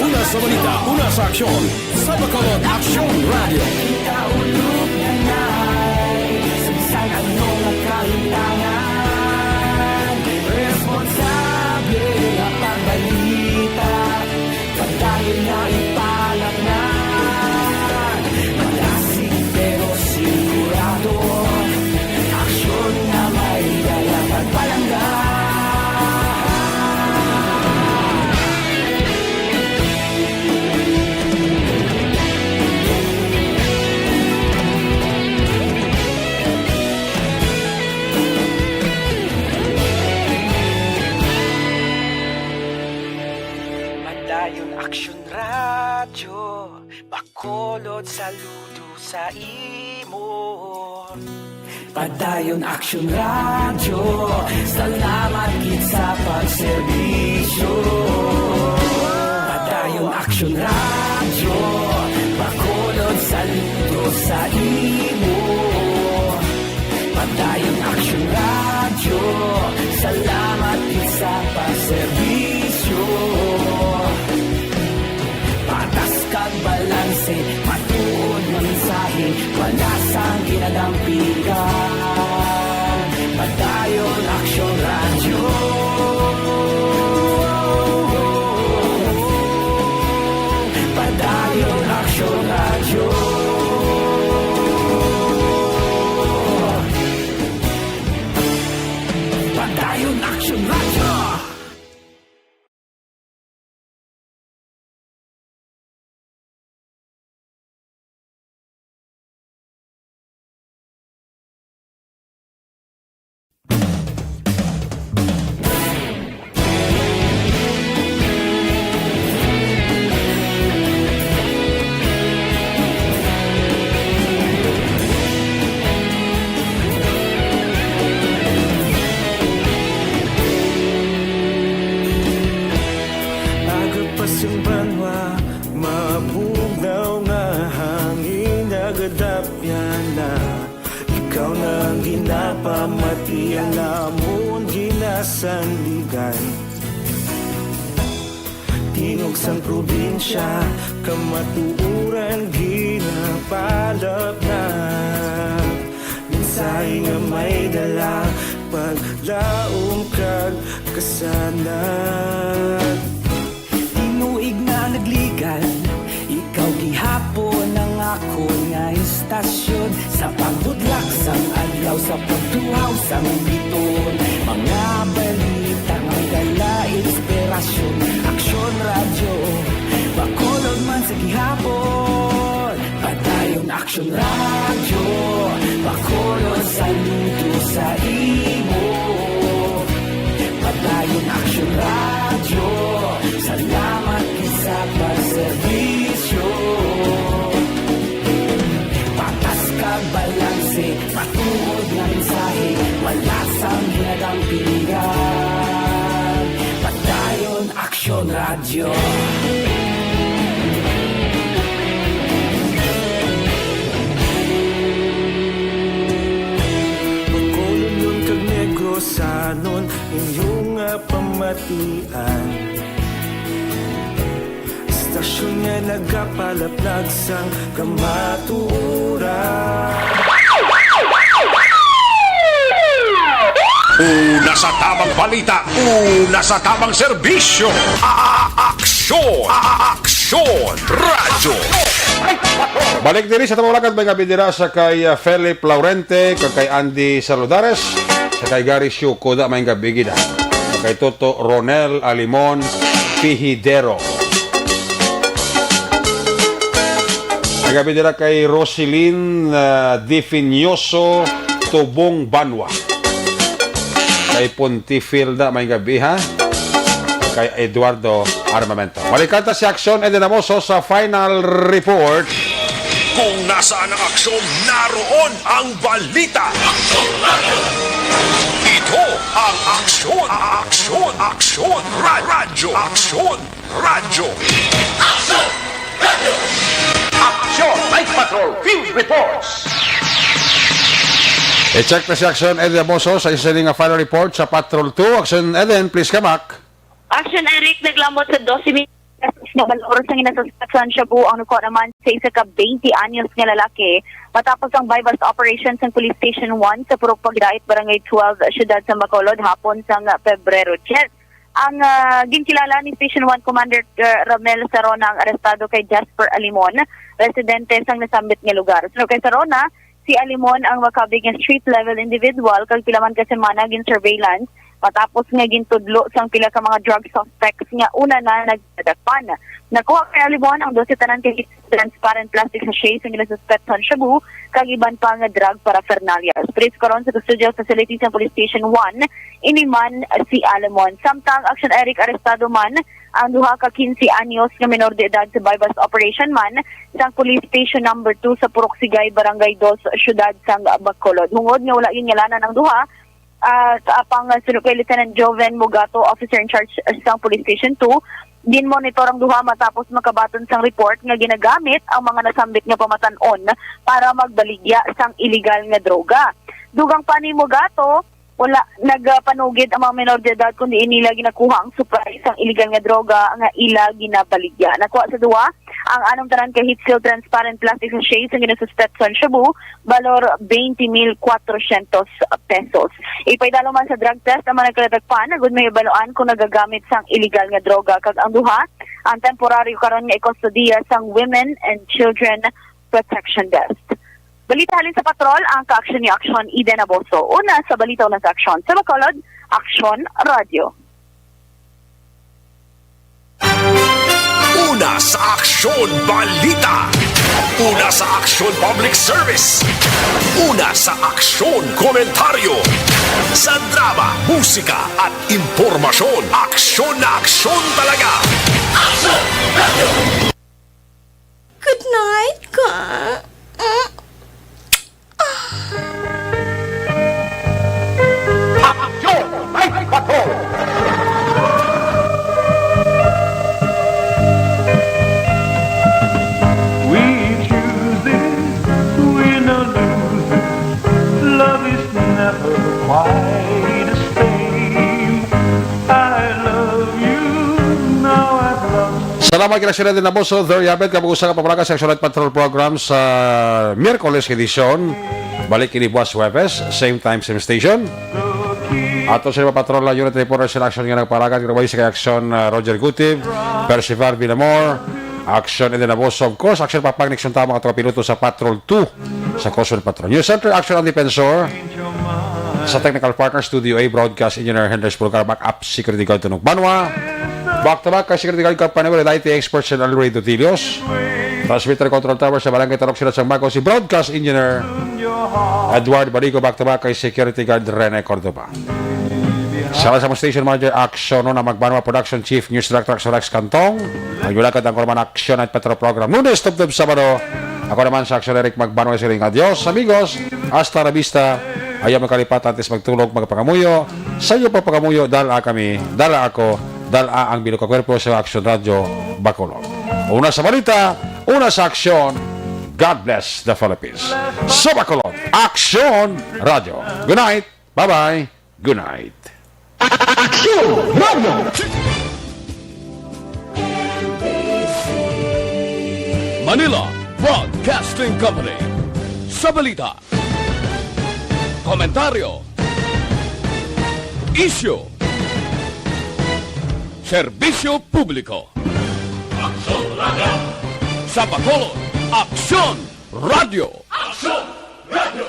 Una sa balita, una sa aksyon, sa Bacolod Aksyon Radyo. Kita ulog na nay, sa bisan ano nga kahitangan, responsable nga pagbalita. Padayon na ipalapnan, malasig pero sigurado, aksyon nga may dala pagpalangga. Padayon Aksyon Radyo, Bacolod, saludo sa imo. Padayon Aksyon Radyo, salamat gid sa pagserbisyo. Padayon Aksyon Radyo, Bacolod, saludo sa imo. Padayon Aksyon Radyo, salamat gid sa pagserbisyo. Patas kag balanse, matuod nga mensahe, Kadampigan, Padayon Aksyon Radyo. Padayon Aksyon Radyo. Padayon Aksyon Radyo. Aga pa sing banwa, mabugnaw nga hangin nagadapyan na. Ikaw na ang ginapamati, ang amon ginasandigan. Tingog sang probinsya, kamatuoran ginapalapnag. Mensahe nga may dala, paglaom kag kasanag. Tinuig na nagligan, ikaw gihapon ang akon nga istasyon. Sa pagbutlak sang adlaw, sa pagtuhaw sang biton, mga balita nga dala inspirasyon. Aksyon Radyo, Bacolod man sa gihapon. Padayon Aksyon Radyo, Bacolod, saludo sa imo. Padayon Aksyon Radyo, salamat gid sa pagserbisyo. Patas kag balanse, matuod nga mensahe, wala sang ginadampigan. Padayon Aksyon Radyo. Bacolodnon kag Negrosanon, inyo nga pamatian. Istasyon nga nagapalaplag sang kamatuoran. Una sa tamang balita, una sa tamang serbisyo. A-, a-, aksyon, a-, a-, aksyon, radyo. Balik diri sa tamang lakad, may gabi dira sa kay, uh, Philip Laurente, kag kay Andy Saludares, sa kay Gary Siuko, da, may gabi gid, ah. Kay Toto Ronel Alimon Pihidero. May gabi dira kay Rosilin, uh, Difinioso Tubong Banwa. Kay Pontifilda, may gabi, ha? Kay Eduardo Armamento. Malikanta si Aksyon Eden Amoso sa final report. Kung nasaan ang aksyon, naroon ang balita. Ito ang Aksyon, Aksyon, Aksyon, Ra-, Radyo, Aksyon. Radyo. Aksyon! Aksyon! Night Patrol Field Reports! I-check na si Aksyon Eden Amoso sa isa nga final report sa Patrol two. Aksyon Eden, please come back. Aksyon Eric, naglamot sa dose mil pesos nga balor sang ginasuspek sang shabu ang nakuha naman sa isa ka twenty anyos nga lalaki matapos ang buy-bust operation sang Police Station one sa Purok Pagdait, Barangay twelve, Siyudad sa Bacolod, hapon sang Pebrero diyes. Ang, ah, ginkilala ni Station one Commander, ah, Ramel Sarona ang arestado kay Jasper Alimon, residente sang nasambit nga lugar. Suno kay Sarona, si Alimon ang makabig nga street-level individual kag pila man ka semana gin-surveillance matapos nga gintudlo sang pila ka mga drug suspects nga una na nagdadakpan. Nakuha kay Alimon ang dose tanan ka transparent plastic sachet sang ginasuspek sang shabu kag iban pa nga drug paraphernalia. Presyo karon sa custodial facility sa Police Station one, ini man si Alimon. Samtang Aksyon Eric, arestado man ang duha ka quince anyos nga menor de edad sa buy-bust operation man sang Police Station Number two sa Purok Sigay, Barangay Dos, Siyudad sang Bacolod. Hungod nga wala gingalanan ang duha, ah, sa apang, ah, suno kay Lieutenant Joven Mugato, officer in charge sang Police Station two, ginmonitor ang duha matapos makabaton sang report nga ginagamit ang mga nasambit nga pamatan-on para magbaligya sang iligal nga droga. Dugang pa ni Mugato, Wala nagapanugid ang mga menor de edad, kundi inila ginakuha ang supply sang illegal nga droga nga ila ginabaligya. Nakuha sa duwa ang anong tanan ka heat-sealed transparent plastic sachet nga ginasuspetsan shabu, balor twenty mil kwatrocientos pesos. Ipaidalo man sa drug test ang mga nagkalatakpan, agud mahibaluan kung nagagamit sang illegal nga droga, kag ang duha ang temporaryo karon nga ikustodiya sang Women and Children Protection Desk. Balita halin sa patrol, ang kaaksyon ni Aksyon Eden Aboso. Una sa balita, una sa aksyon. Sa Bacolod, Aksyon Radyo. Una sa aksyon, balita. Una sa aksyon, public service. Una sa aksyon, komentaryo. Sa drama, musika, at impormasyon, aksyon na aksyon talaga. Aksyon! Good night, ka. Mm. Aksyon! May bato! We choose this, win or lose this. Love is never quite the same. I love you, now I've lost. Salamat kay Sir Eden Aboso, Dor Yabet, kag mag-usa ka pamalaga sa Action Night Patrol Program sa Miyerkules nga edisyon. Balik kini buwas Huwebes, same time, same station. Ato sa mga patrol na unit reporter sa Action nga nagpalagan, kinabay sa kay Action, uh, Roger Gutib, Percival Villamor, Action Eden Aboso, of course, Action Papang Nixon Tama, ato piloto sa Patrol two sa Coastal Patrol. News Center, Action ang Defensor. Sa technical partner, Studio A, broadcast engineer Henry Espulgar, backup security guard Tunong Banwa. Back to back kay security guard Kapanewal and I T experts and Alredo Dilios. Transmitter control tower sa Barangay Tarok, Sirat sang Bago, si broadcast engineer Edward Barigo, back to back kay security guard Rene Cordoba. Sa sa station manager, Action, no, na Magbanwa Production Chief, News Director, Rex Cantong. Ang Yulakat ang Korman Action at Petro Program. Lunes, tubtob Sabado. Ako naman sa Action Eric Magbanwa, siring, "Adios, amigos. Hasta la vista." Ayaw magkalipat, antes magtulog, magpangamuyo. Sa iyo pagpangamuyo, dala kami, dala ako, dala ang bilog ka kwerpo sa Action Radio Bacolod. Una sa balita, una sa aksyon. God bless the Philippines. Sa Bacolod, Action Radio. Good night. Bye-bye. Good night. Action Radio! Manila Broadcasting Company. Sa balita, komentaryo, isyu, serbisyo publiko. Aksyon Radio. Sa Bacolod, Aksyon Radio. Aksyon Radio.